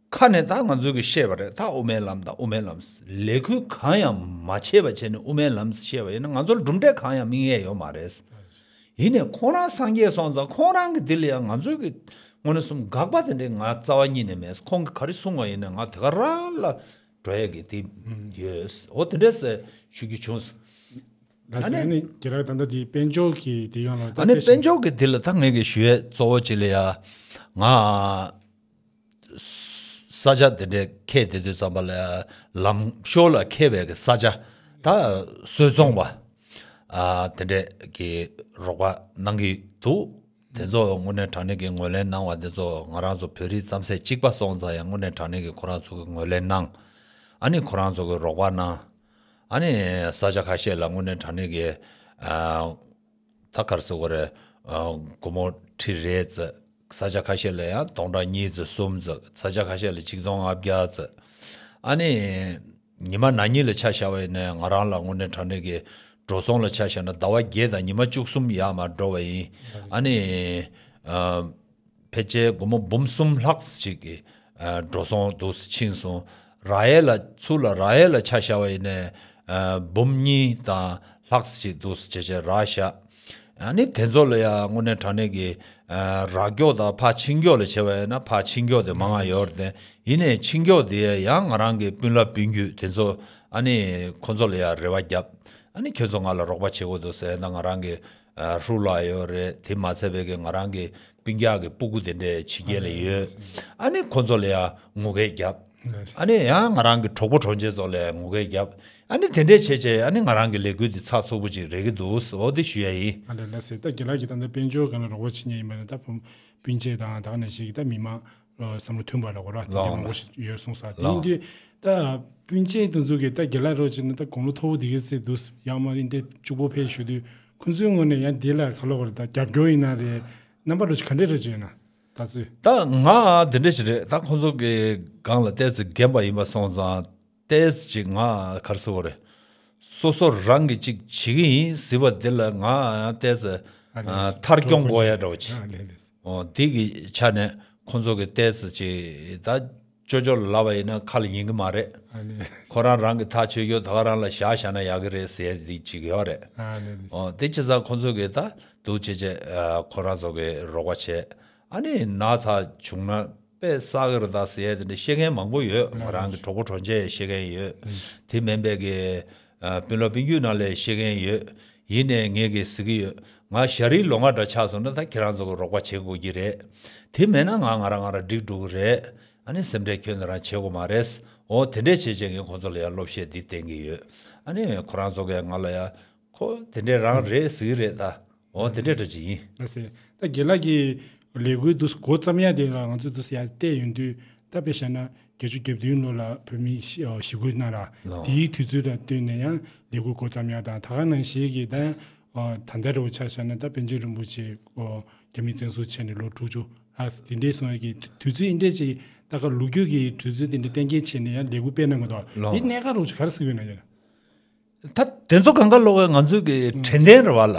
ཁ་ནས་ད་ང་ཚོས་ཀྱི་བཤད་པ་རེད། ད་དབུ་མའི་ལམ་དང་དབུ་མའི་ལམ་ལས་འགུལ་གང་ཡང་མ་བྱས་པ་བྱས་ནས་དབུ་མའི་ལམ་བཤད་པ་ཡིན་ན་ང་ཚོར་གྲུབ་འབྲས་གང་ཡང་སྨིན་ཡས་ཡོད་མ་རེད། ཡིན་ནའི་ཁོང་རང་སངས་རྒྱས་སོང་ཙང་ཁོང་རང་གི་དེ་ལ་ཡང་ང་ཚོས་ཀྱི་དངོས་གནས་སོམ་དགག་པ་དེ་འདྲའི་ང་རྩ་བ་ཉིད་ནས་མེད། ཁོང་གིས་ག་རེ་གསུང་བ་ཡིན་ན་ང་དེ་ག་རང་ལ་འགྲོ་ཡས་ཀྱི་དེ་ཡོད། འོ་དེ་འདྲས་ཞུ་རྒྱུ་བྱུང་། ལགས་སོ། ཨ་ནི་ཨ་ནི་རྒན་ལགས་ད་ལྟ་དེ་དཔལ་འབྱོར་གྱི་དེ་ཡོང་ལ་ད་ཨ་ནི་དཔེ་དཔལ་འབྱོར་གྱི་དེ་ལ་ད་ངས་ཀྱི་ཞུ་ཡས་གཙོ་བོ་ཅིག་ལ་ཡ་ང་ས་ཆ་དེ་འདྲའི་ཁེལ་དེ་དུས་ཙམ་པ་ལ་ལམ་ཤོར་ལ་ཁེལ་བའི་གི་ས་ཆ་ད་སོས་བཙོང་བ་ཨ་དེ་འདྲའི་གི་རོགས་པ་གནང་གི་འདུག་དེ་ཚོ་དངོས་གནས་དྲང་གནས་ཀྱི་ངོས་ལེན་གནང་བ་དེ་ཚོ་ང་རང་ཚོ་བོད་རིགས་རྩམ་ཟན་གཅིག་པ་སོང་ཙང་ཡང་དངོས་གནས་དྲང་གནས་ཀྱི་ཁོ་རང་ཚོ་གི་ངོས་ལེན་གནང་། ཨ་ནི་ཁོ་རང་ཚོ་གི་རོགས་པ་གནང་། ཨ་ནི་ས་ཆ་ཁ་ཤས་ལ་དངོས་གནས་དྲང་གནས་ཀྱི་ཨ་ད་ག་རེ་ཟེར་དགོས་རེད། ཨ་སྒོར་མོ་ཁྲི་རེ་ཙམ། ས་ཆ་ཁ་ཤས་ལ་ཡང་སྟོང་ཕྲག་གཉིས་ཙམ་གསུམ་ཙམ། ས་ཆ་ཁ་ཤས་ལ་ཆིག་སྟོང་ལྔ་བརྒྱ་ཙམ། ཨ་ནི་ཉི་མ་ན་ནིང་ལ་ཆ་བཞག་པ་ཡིན་ན་ང་རང་ལ་དངོས་གནས་དྲང་གནས་ཀྱི་འགྲོ་སོང་ལ་ཆ་བཞག་ན་ཟླ་བ་བརྒྱད་དང་ཉི་མ་བཅུ་གསུམ་ཡར་མར་འགྲོ་བ་ཡིན། ཨ་ནི་ཨ་ཕལ་ཆེར་སྒོར་མོ་འབུམ་གསུམ་ལྷག་ཅིག་གི་ཨ་འགྲོ་སོང་འདུག་སེ་ཕྱིན་སོང་། རག་ཡས་ལ་ཚུར་ལ་རག་ཡས་ལ་ཆ་བཞག་པ་ཡིན་ནའི་ཨ་འབུམ་གཉིས་དང་ལྷག་ཅིག་འདུག་སེ་བྱས་བྱས་རག་བཞག་ཨ་ནི་དེ་ཚོ་ལ་ཡང་དངོས་གནས་དྲང་གནས་ཀྱི་ཨ་རག་མགྱོགས་དང་ཕར་ཕྱིན་མགྱོགས་ལ་བྱས་པ་ཡིན་ན་ཕར་ཕྱིན་མགྱོགས་དེ་མང་ང་ཡོད་རེད་དེ། ཡིན་ནའི་ཕྱིན་མགྱོགས་དེ་ཡང་ང་རང་གི་སྤུན་ལ་སྤུན་རྒྱུད་དེ་ཚོ་ཨ་ནི་ཁོ་ཚོ་ལ་ཡང་རེ་བ་བརྒྱབ། ཨ་ནི་ཁྱོད་ཚོ་ང་ལ་རོགས་པ་བྱེད་དགོས་འདུག་ཟེར་ན་ང་རང་གི་ཨ་ཧྲུའུ་ལགས་ཡོད་རེད། དེ་མ་ཚད་པའི་གི་ང་རང་གི་སྤུན་ཀྱག་གི་སྤུ་གུ་དེ་འདྲས་ཕྱི་རྒྱལ་ལ་ཡོད། ཨ་ནི་ཁོ་ཚོ་ལ་ཡང་ངུ་སྐད་བརྒྱབ། ཨ་ནི་ཡང་ང་རང་གི་གྲོགས་པོ་གྲོགས་མཆེད་ཚོ་ལ་ཡང་ངུ་སྐད་བརྒྱབ། ཨ་ནི་དེ་འདྲས་བྱས་བྱས་ཨ་ནི་ང་རང་གི་ལས་འགུལ་འདི་ཚགས་ཚུད་པོ་ཅིག་རེག་གི་འདུག་འོ་དེ་ཞུ་ཡ་ཡིན། ཨ་ལས་ལགས་སེ། ད་རྒན་ལགས་ཀྱིས་ད་ལྟ་དཔལ་འབྱོར་སྒང་ལ་རོགས་པ་བྱེད་མཁན་ཡིན་པ་ན་ད་བུ་སྤུན་མཆེད་དང་ད་ག་ནང་བཞིན་གྱི་ད་མི་མང་བསམ་བློ་མཐུན་པ་ལ་གོ་ར་དེ་འདྲ་ལགས་མང་པོ་ཞིག་ཡོད་གསུངས་སོང་། དེ་ཡིན་ལགས། དུས་ད་སྤུན་མཆེད་དེ་ཚོ་གིས་ད་རྒན་ལགས་རོགས་བྱས་ན་ད་དགུང་ལོ་མཐོ་པོ་དེ་གའི་ཚེ་འདུག་ཡང་མ་ཡིན་ཏེ་གཅིག་པོ་ཕེབས་ཞུ་དུས་ཁོ་ཚོའི་ངོས་ནས་ཡང་དེ་ལ་ག་ལབ་དགོས་རེད། ད་རྒྱབ་སྐྱོར་ཡིན་ན་རེད། རྣམ་པ་རོགས་བྱས་ག་འདྲས་རོགས་བྱས་ཡོད་ན་ད་ཚོད། ད་ང་དེ་འདྲས་ཞིག་རེད། ད་ཁོ་ཚོ་གི་སྒང་ལ་ཏོག་ཙམ་རྒན་པ་ཡིན་པ་སོང་ཙང་ཏོག་ཙམ་ཅིག་ང་ག་རེ་ཟེར་དགོས་རེད། སོ་སོ་རང་གིས་ཅིག་བྱེད་ཀྱི་ཡིན་ཟེར་བ་དེ་ལ་ང་ཡང་ཏོག་ཙམ་ཨ་ནི་ཨ་མཐར་སྐྱོང་དགོས་ཡ་འདྲ་བོ་ཅིག་ཨ་ལས་ལས། འོ་དེ་གི་ཆ་ནས་ཁོ་ཚོ་གི་ཏོག་ཙམ་ཅིག་ད་ཅོ་ཅོ་ལ་ལབ་པ་ཡིན་ན་ཁ་ལ་ཉན་གི་མ་རེད། ཨ་ནི་ཁོ་རང་རང་གི་ཐག་ཆོད་རྒྱུ་ད་ག་རང་ལ་བཞག་བཞག་ན་ཡག་གི་རེད་ཟེར་ཡ་དེ་ཅིག་ཡོད་རེད། ཨ་ལས་ལས། འོ་དེ་བྱས་ཙང་ཁོ་ཚོ་གི་ད་འདུག་བྱས་བྱས་ཨ་ཁོ་རང་ཚོ་གི་རོགས་པ་བྱས། ཨ་ནི་ན་ཚ་བྱུང་ན་དཔེ་བསགས་ཀྱི་རེད་ད་ཟེར་ཡས་དེ་འདྲ་བཤད་མཁན་མང་པོ་ཡོད། ང་རང་གི་གྲོགས་པོ་གྲོགས་མཆེད་བཤད་མཁན་ཡོད། དེ་མིན་པའི་གི་ཨ་སྤུན་ལོ་སྤུན་རྒྱུད་ནང་ལ་བཤད་མཁན་ཡོད། ཡིན་ནའི་ངས་གི་ཟེར་གི་ཡོད། ང་ཞ་རིའི་ལོ་ལྔ་འདྲ་ཆགས་སོང་ན་ད་ཁྱེད་རང་ཚོ་གི་རོགས་པ་བྱེད་དགོས་ཀྱི་རེད། དེ་མེད་ན་ང་ང་རང་ང་རང་འགྲིག་འགྲོ་གི་རེད། ཨ་ནི་སེམས་ཁྲལ་ཁྱོན་ནས་རང་བྱེད་དགོས་མ་རེད། འོ་དེ་འདྲས་བྱས་བྱས་ངས་ཁོང་ཚོ་ལ་ཡང་སློབ་བཤད་འདི་བསྟན་གི་ཡོད། ཨ་ནི་ཁོ་རང་ཚོ་གིས་ང་ལ་ཡང་ཁོ་དེ་འདྲས་རང་རེད་ཟེར་གི་རེད་ད། འོ་དེ་འདྲས་འདྲ་ཅིག་ཡིན། ལགས་སེ། ད་རྒན་ལགས་ཀྱི་ལས་འགུལ་འདུག་འགོ་བརྩམས་ཡ་དེ་ལ་ང་ཚོས་འདུག་ཡ་བལྟས་ཡོང་དུས་ད་དཔེ་བཞག་ན་བརྒྱད་ཅུ་གྱ་བདུན་ལོ་ལ་བོད་མི་ཞི་ཨ་ཞི་རྒོལ་གནང་ར། ལགས། དེའི་དུས་ཚོད་དང་བསྟུན་ནས་ཡང་ལས་འགུལ་འགོ་བརྩམས་ཡ་དང་ད་ག་ནང་བཞིན་གྱི་ད་ཨ་ད་ལྟ་རུ་ཆ་བཞག་ན་ད་པཎ་ཆེན་རིན་པོ་ཆེ་ཨོ་རྒྱ་མིས་བཙན་བཟུང་བྱས་ནས་ལོ་དྲུག་ཅུ་ཨ་དེ་འདྲས་སོང་ཡ་གི་དུས་ཚོད་འདི་འདྲས་ཅིག་ད་ག་ལོ་རྒྱུས་ཀྱི་དུས་ཚོད་འདི་འདྲས་གཏན་འཁེལ་བྱས་ནས་ཡང་ལས་འགུལ་སྤེལ་གནང་གི་འདུག་ལགས། འདི་གནད་འགག་རུ་ག་རེ་ཟེར་གི་ཡོད་ན་ཡ། ད་དེ་ཚོ་གང་ག་ལོག་གི་ང་ཚོའི་གི་དྲན་རྟེན་རེད་བ་ལ།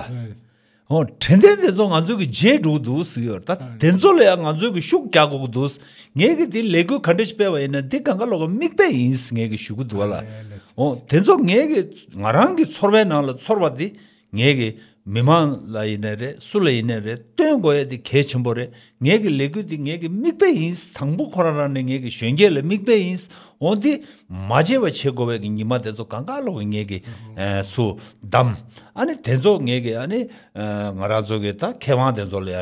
ཨོ་དྲན་རྟེན་དེ་ཚོ་ང་ཚོའི་གི་བརྗེད་འགྲོ་གི་འདུག་ཟེར་ཡོད། ད་དེ་ཚོ་ལ་ཡང་ང་ཚོའི་གི་ཤུགས་རྒྱག་དགོས་ཀྱི་འདུག། ངས་གི་དེ་ལས་འགུལ་ག་འདྲ་ཞིག་སྤེལ་བ་ཡིན་ན་དེ་གང་ག་ལོག་གི་མིག་དཔེ་ཡིན་ཟེར་ངས་གི་ཞུ་གི་འདུག་བ་ལ། ཨོ་དེ་ཚོ་ངས་གི་ང་རང་གི་ཚོར་བའི་ནང་ལ་ཚོར་བ་དེ། ངས་གི་མི་མང་ལ་ཡིན་ནའི་རེད། སུ་ལ་ཡིན་ནའི་རེད། སྟོན་དགོས་ཡ་དེ་གལ་ཆེན་པོ་རེད། ངས་གི་ལས་འགུལ་དེ་ངས་གི་མིག་དཔེ་ཡིན། དང་པོ་ཁོ་རང་རང་ནས་ངས་གི་གཞོན་སྐྱེས་ལ་མིག་དཔེ་ཡིན། འོ་འདི་མ་བརྗེད་པ་བྱེད་དགོས་པའི་གི་ཉི་མ་དེ་ཚོ་གང་ག་ལོག་གི་ངས་གི་ཨ་སུ་བདམས། ཨ་ནི་དེ་ཚོ་ངས་གི་ཨ་ནི་ཨ་ང་རང་ཚོ་གི་ད་མཁས་དབང་དེ་ཚོ་ལ་ཡ་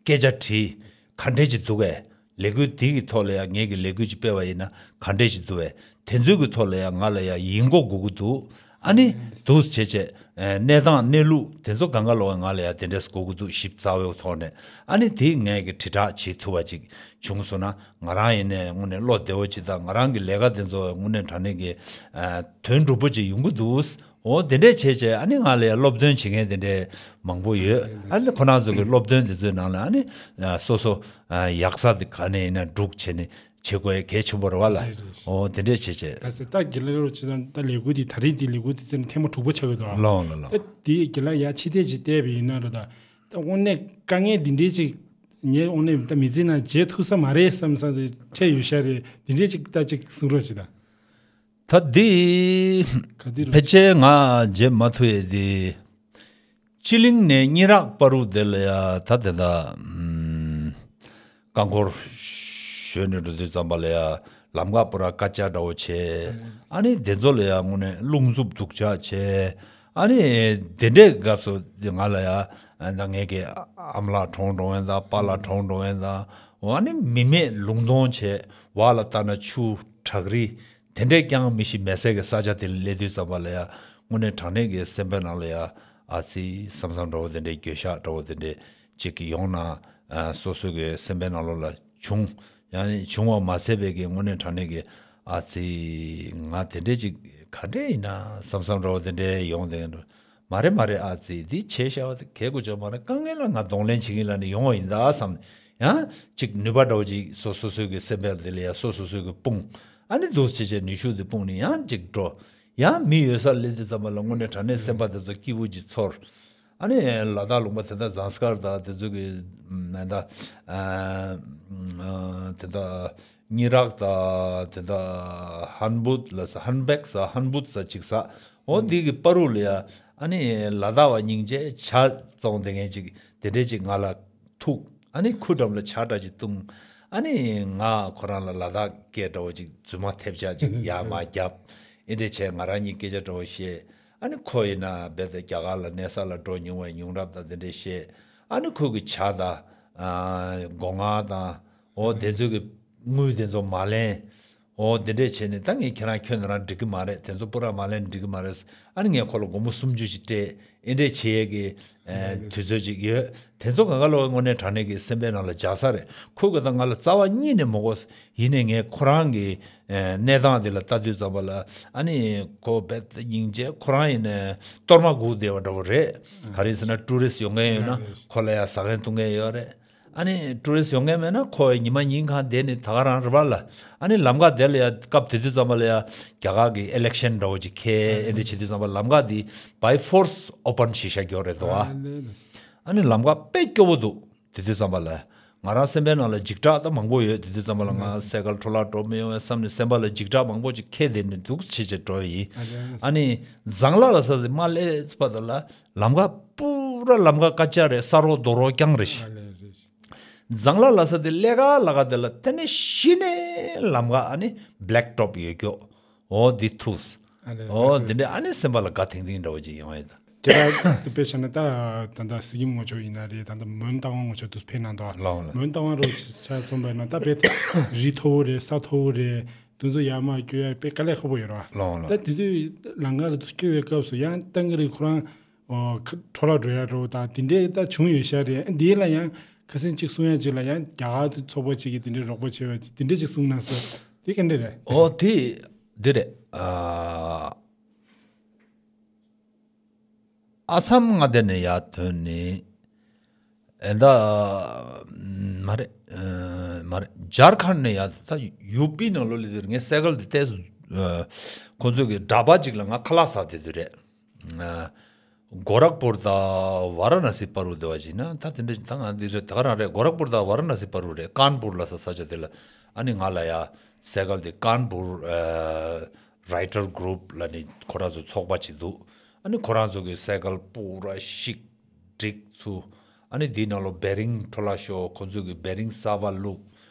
སྐད་ཆ་དྲིས། ག་འདྲས་ཅིག་འདུག་གས། ལས་འགུལ་འདི་གི་ཐོག་ལ་ཡང་ངས་ཀྱི་ལས་འགུལ་ཅིག་སྤེལ་བ་ཡིན་ན་ག་འདྲས་ཞིག་འདུག་བས། དེ་ཚོའི་གི་ཐོག་ལ་ཡང་ང་ལ་ཡང་ཡིད་མགོ་སྒུར་གི་འདུག། ཨ་ནི་འདུག་བྱས་བྱས་གནས་སྟངས་གནས་ལུགས་དེ་ཚོ་གང་ག་ལོག་ང་ལ་ཡང་དེ་འདྲས་སྒུར་གི་འདུག། ཞིབ་ཚགས་པོའི་ཐོག་ནས། ཨ་ནི་དེ་ངས་ཀྱི་དྲིལ་བསྒྲགས་བྱེད་ཐུབ་པ་ཅིག་བྱུང་སོང་ན་ང་རང་ཡིན་ནས་དངོས་གནས་བློ་བདེ་བོ་ཅིག་དང་། ང་རང་གི་ལས་ཀ་དེ་ཚོ་དངོས་གནས་དྲང་གནས་ཀྱི་དོན་འགྲུབ་པོ་ཅིག་ཡོང་གི་འདུག། འོ་དེ་འདྲས་བྱས་བྱས་ཨ་ནི་ང་ལ་ཡང་སློབ་སྟོན་བྱེད་མཁན་དེ་འདྲས་མང་པོ་ཡོད། ཨ་ནི་ཁོ་རང་ཚོ་གི་སློབ་སྟོན་དེ་ཚོའི་ནང་ལ་ཨ་ནི་སོ་སོ་ཡག་ས་དེ་ག་ནས་ཡིན་ན་སྒྲུག་བྱས་ནས་བྱེད་དགོས་ཡ་གལ་ཆེན་པོ་རེད་བ་ལ། རེད་རེད། འོ་དེ་འདྲས་བྱས་བྱས། ད་ཟེར་ད་དགེ་ལགས་རོགས་ཅི་དང་ད་ལས་འགུལ་དེ་ད་རེས་དེ་ལས་འགུལ་དེ་ཚོ་ནི་ཐེངས་མ་དྲུག་པ་ཆགས་ཡོད་དོ། ལོང་ལོ་ལོ། ད་དེ་དགེ་ལགས་ཡ་ཕྱི་བལྟས་ཅིག་བལྟས་པ་ཡིན་ན་ར་ད་ད་དངོས་གནས་དཀའ་ངལ་འདི་འདྲས་ཅིག་ངས་དངོས་གནས་ད་མི་ཚེ་ནང་བརྗེད་ཐུབ་ས་མ་རེད་བསམ་བསམ་དེ་འཕྲད་ཡོད་ཤག་རེད། འདི་འདྲས་ཅིག་ད་ཅིག་གསུང་རོགས་ཅིག་ད། ད་འདི་ག་དུས་རུ་ཕལ་ཆེར་ང་བརྗེད་མ་ཐུབ་ཡས་དེ། སྤྱི་གླིང་ནས་སྙི་རག་བར་དུ་དེ་ལ་ཡ་ད་དེ་ད་ཨམ་རྐང་འཁོར་ཞོན་ནས་འགྲོ་དུས་ཙམ་པ་ལ་ཡ་ལམ་ཁ་པུ་ར་སྐད་ཆ་འདྲ་བོ་བྱས། ཨ་ནི་དེ་ཚོ་ལ་ཡ་དངོས་གནས་རླུང་འཚུབ་སྡུག་ཅག་བྱས། ཨ་ནི་དེ་འདྲའི་སྐབས་སུ་ང་ལ་ཡ་ད་ངས་ཀྱི་ཨ་མ་ལགས་གྲོངས་འགྲོ་མཁན་དང་། པཱ་ལགས་གྲོངས་འགྲོ་མཁན་དང་། འོ་ཨ་ནི་མི་མེད་ལུང་སྟོང་བྱས། བར་ལ་ལྟ་ན་ཆུ་བྲག་རི། དེ་འདྲས་ཀྱང་མི་ཤེས་མེད་སའི་གི་ས་ཆ་དེ་ལ་སླེབས་དུས་ཙམ་པ་ལ་ཡ་དངོས་གནས་དྲང་གནས་ཀྱི་སེམས་པའི་ནང་ལ་ཡ་ཨ་ཙི་བསམ་བསམ་འདྲ་བོ་དེ་འདྲས། འགྱོད་བཤགས་འདྲ་བོ་དེ་འདྲས་ཅིག་ཡོང་ན། ཨ་སོ་སོ་གི་སེམས་པའི་ནང་ལོགས་ལ་བྱུང་། ཡང་ནི་བྱུང་བ་མ་ཟད་པའི་གི་དངོས་གནས་དྲང་གནས་ཀྱི་ཨ་ཙི་ང་དེ་འདྲས་ཅིག་ག་འདྲས་ཡིན་ན་བསམ་བསམ་འདྲ་བོ་དེ་འདྲས་ཡོང་དེ། མ་རེད་མ་རེད། ཨ་ཙི་འདི་བྱས་བཞག་པ་དེ་གལ་དགོས་ཅོག་མ་རེད། དཀའ་ངལ་ལ་ང་གདོང་ལེན་བྱེད་ཀྱིན་ལ་ནི་ཡོང་བ་ཡིན་ད་བསམ། ཡང་ཅིག་ནུས་པ་འདྲ་བོ་ཅིག་སོ་སོ་སོའི་གི་སེམས་པ་དེ་ལ་ཡ་སོ་སོ་སོའི་གི་སྤུངས། ཨ་ནི་འདུག་བྱས་བྱས་ནུས་ཤུགས་དེ་སྤུངས་ནས་ཡང་ཅིག་འགྲོ། ཡང་མི་ཡོད་སར་སླེབས་དུས་ཙམ་པ་ལ་དངོས་གནས་དྲང་གནས་སེམས་པ་དེ་ཚོ་སྐྱིད་པོ་ཅིག་ཚོར། ཨ་ནི་ལ་དྭགས་ལུང་པ་དེ་འདྲ་ཟངས་དཀར་དང་དེ་ཚོ་གི་ནས་ད་ཨ་དེ་འདྲ་སྙི་རག་དང་དེ་འདྲ་ཧན་བུད་ལ་ས་ཧན་བེག་ས་ཧན་བུད་ས་ཅིག་ས། འོ་འདི་གི་བར་དུ་ལ་ཡ་ཨ་ནི་ལ་དྭགས་པ་སྙིང་རྗེ་ཇ་བཙོང་བསྡད་མཁན་ཅིག་དེ་འདྲས་ཅིག་ང་ལ་ཐུག། ཨ་ནི་ཁོའི་འགྲམ་ལ་ཇ་འདྲ་ཅིག་བཏུང་། ཨ་ནི་ང་ཁོ་རང་ལ་ལ་དྭགས་སྐད་འདྲ་བོ་ཅིག་རྫུན་མ་ཐེབས་ཆག་ཅིག་ཡར་མར་བརྒྱབ། ཨེ་འདྲས་བྱས་ང་རང་གཉིས་སྐད་ཆ་འདྲ་བོ་བཤད། ཨ་ནི་ཁོ་ཡིན་ན་རྦད་དེ་རྒྱ་གར་ལ་གནས་ས་ལ་འགྲོ་མྱོང་བའི་མྱོང་རབས་དང་དེ་འདྲས་བཤད། ཨ་ནི་ཁོ་གི་ཇ་དང་ཨ་སྒོ་ང་དང་འོ་དེ་ཚོ་གི་དངུལ་དེ་ཚོ་མ་ལེན། འོ་དེ་འདྲས་བྱས་ནས་ད་ངས་ཁྱེད་རང་ཁྱོན་ནས་རང་འགྲིག་གི་མ་རེད། དེ་ཚོ་པུ་ར་མ་ལེན་འགྲིག་གི་མ་རེད། ཨ་ནི་ངས་ཁོ་ལ་སྒོར་མོ་སུམ་ཅུ་ཞིག་སྤྲད། ཨེ་འདྲས་བྱེད་ཡས་ཀྱི་ཨ་དུས་ཚོད་ཅིག་ཡོད། དེ་ཚོ་ག་ག་ལོ་དངོས་གནས་དྲང་གནས་ཀྱི་སེམས་པའི་ནང་ལ་འཇགས་ས་རེད། ཁོ་གི་ད་ང་ལ་རྩ་བ་ཉིད་ནས་མ་གོ། ཡིན་ནའི་ངས་ཁོ་རང་གི་ཨ་གནས་སྟངས་དེ་ལ་ལྟ་དུས་ཙམ་པ་ལ་ཨ་ནི་ཁོ་རྦད་དེ་སྙིང་རྗེ། ཁོ་རང་ཡིན་ནའི་གཏོར་མ་སྒུག་བསྡད་པ་འདྲ་བོ་རེད། ག་རེ་ཟེར་ན་ཊུ་རི་སི་ཡོང་མཁན་ཡོད་ན་ཁོ་ལ་ཡ་ཟ་མཁན་འཐུང་མཁན་ཡོད་རེད། ཨ་ནི་ཊུ་རི་སི་ཡོང་མཁན་མེད་ན་ཁོ་ཉི་མ་ཉིན་གང་བསྡད་ནས་ད་ག་རང་རེད་བ་ལ། ཨ་ནི་ལམ་ཁ་དེ་ལ་ཡ་སྐབས་དེ་དུས་ཙམ་པ་ལ་ཡ་རྒྱ་གར་གི་ཨི་ལེག་ཤན་འདྲ་བོ་ཅིག་འཁེལ། ཨེ་འདྲ་བྱེད་དུས་ཙམ་པ་ལམ་ཁ་དེ་by force open བྱེད་བཞག་ཡོད་རེད་དོ། ཨ་ནི་ལམ་ཁ་དཔེ་སྐྱོ་བོ་འདུག། དེ་དུས་ཙམ་པ་ལ་ང་རང་སེམས་པའི་ནང་ལ་འཇིགས་སྐྲག་ད་མང་པོ་ཡོད། དེ་དུས་ཙམ་པ་ལ་ང་སའི་ཀལ་འཕྲོ་བརླག་འགྲོ་མི་ཡོང་བས་བསམ་ནས་སེམས་པ་ལ་འཇིགས་སྐྲག་མང་པོ་ཅིག་འཁེལ་བསྡད་ནས་འདུག་བྱེད་བྱེད་འགྲོ་ཡིན། ཨ་ནི་ཛང་ལ་ལ་ས་དེ་མར་སླེབས་པ་དེ་ལ་ལམ་ཁ་པུ་ར་ལམ་ཁ་སྐད་ཆ་རེད། ས་རོ་རྡོ་རོ་རྐྱང་རེད་ཤག། ཛང་ལ་ལ་ས་དེ་སླེབས་ག་ལ་ག་དེ་ལ་དེ་ནས་གཞི་ནས་ལམ་ཁ་ཨ་ནི་བྷེ་ལེག་ཊོབ་ཡོད་ཀྱོག། འོ་འདི་ཐུགས། ཨ་ལས། འོ་ལགས་སོ། འདི་འདྲ་ཨ་ནི་སེམས་པ་ལ་དགའ་ཐིང་ཐིང་འདྲ་བོ་ཅིག་ཡོང་ཡོད་ད། ཁྱེད་རང་དཔེ་བྱས་ན་ད་ད་ལྟ་སྲིད་སྐྱོང་མཆོག་ཡིན་ན་རེད། ད་ལྟ་མོན་རྟ་དབང་མཆོག་དུ་ཕེབས་གནང་འདུག། ལགས་ལགས། མོན་རྟ་དབང་རུ་ཆ་ཚང་པ་ན་ད་དཔེ་རི་མཐོ་བོ་རེད། ས་མཐོ་བོ་རེད། དུས་ཚོད་ཡར་མར་སྐྱོད་ཡ་དཔེ་དཀའ་ལས་ཁག་པོ་ཡོད་རེད་བ། ལགས་ལགས། ད་དེ་དུས་ལམ་ཁ་ལ་སྐྱོད་པའི་སྐབས་སུ་ཡང་ཏང་གི་རིགས་ཁོ་རང་འཕྲོ་བརླག་འགྲོ་ཡ་རོ་ད་དེ་འདྲའི་ད་བྱུང་ཡོད་ཤག་རེད། འདིའི་ལ་ཡང་ཁ་སང་གཅིག་གསུང་ཡ་གཅིག་ལ་ཡང་རྒྱ་གར་ཚོགས་པ་གཅིག་གིས་དེ་འདྲའི་རོགས་པ་བྱས་པ་དེ་འདྲ་གཅིག་གསུང་གནང་སོང་། དེ་ག་འདྲ་རེད། ཨོ་དེ་འདི་རེད། ཨ་ཨ་སམ་མངའ་སྡེ་ནས་ཡར་ཐོན་ནས་ཨེ་ད་མ་རེད། ཨ་མ་རེད། ཇར་ཁན་ནས་ཡར་ད་ཡུ་པི་ནང་ལོགས་ལ་དེར་ངས་སའི་ཀལ་དེ་བལྟས་སོང་། ཨ་ཁོ་ཚོ་གི་ཌ་བ་ཅིག་ལ་ང་ཁ་ལག་ཟ་བསྡད་དུས་རེད། ཨ་གོ་རག་པུར་དང་ཝཱ་ར་ཎ་སི་བར་དུ་དེ་བ་ཞིག་ན། ད་དེ་འདྲ་ཞིག་ད་ང་འདི་རེད། ད་ག་རང་རེད། གོ་རག་པུར་དང་ཝཱ་ར་ཎ་སི་བར་དུ་རེད། ཀཱན་པུར་ལ་ས་ས་ཆ་དེ་ལ། ཨ་ནི་ང་ལ་ཡ་སའི་ཀལ་དེ་ཀཱན་པུར་ཨ་རའི་ཊར་གུ་རུབ་ལ་ནི་ཁོ་རང་ཚོ་ཚོགས་པ་ཅིག་འདུག་ཨ་ནི་ཁོ་རང་ཚོ་གི་སའི་ཀལ་པུ་ར་ཤིག་སྒྲིག་ཚུ། ཨ་ནི་དེའི་ནང་ལོ་བེ་རིང་འཕྲོ་བརླག་ཤོར། ཁོ་ཚོ་གི་བེ་རིང་གསར་པ་བླུགས།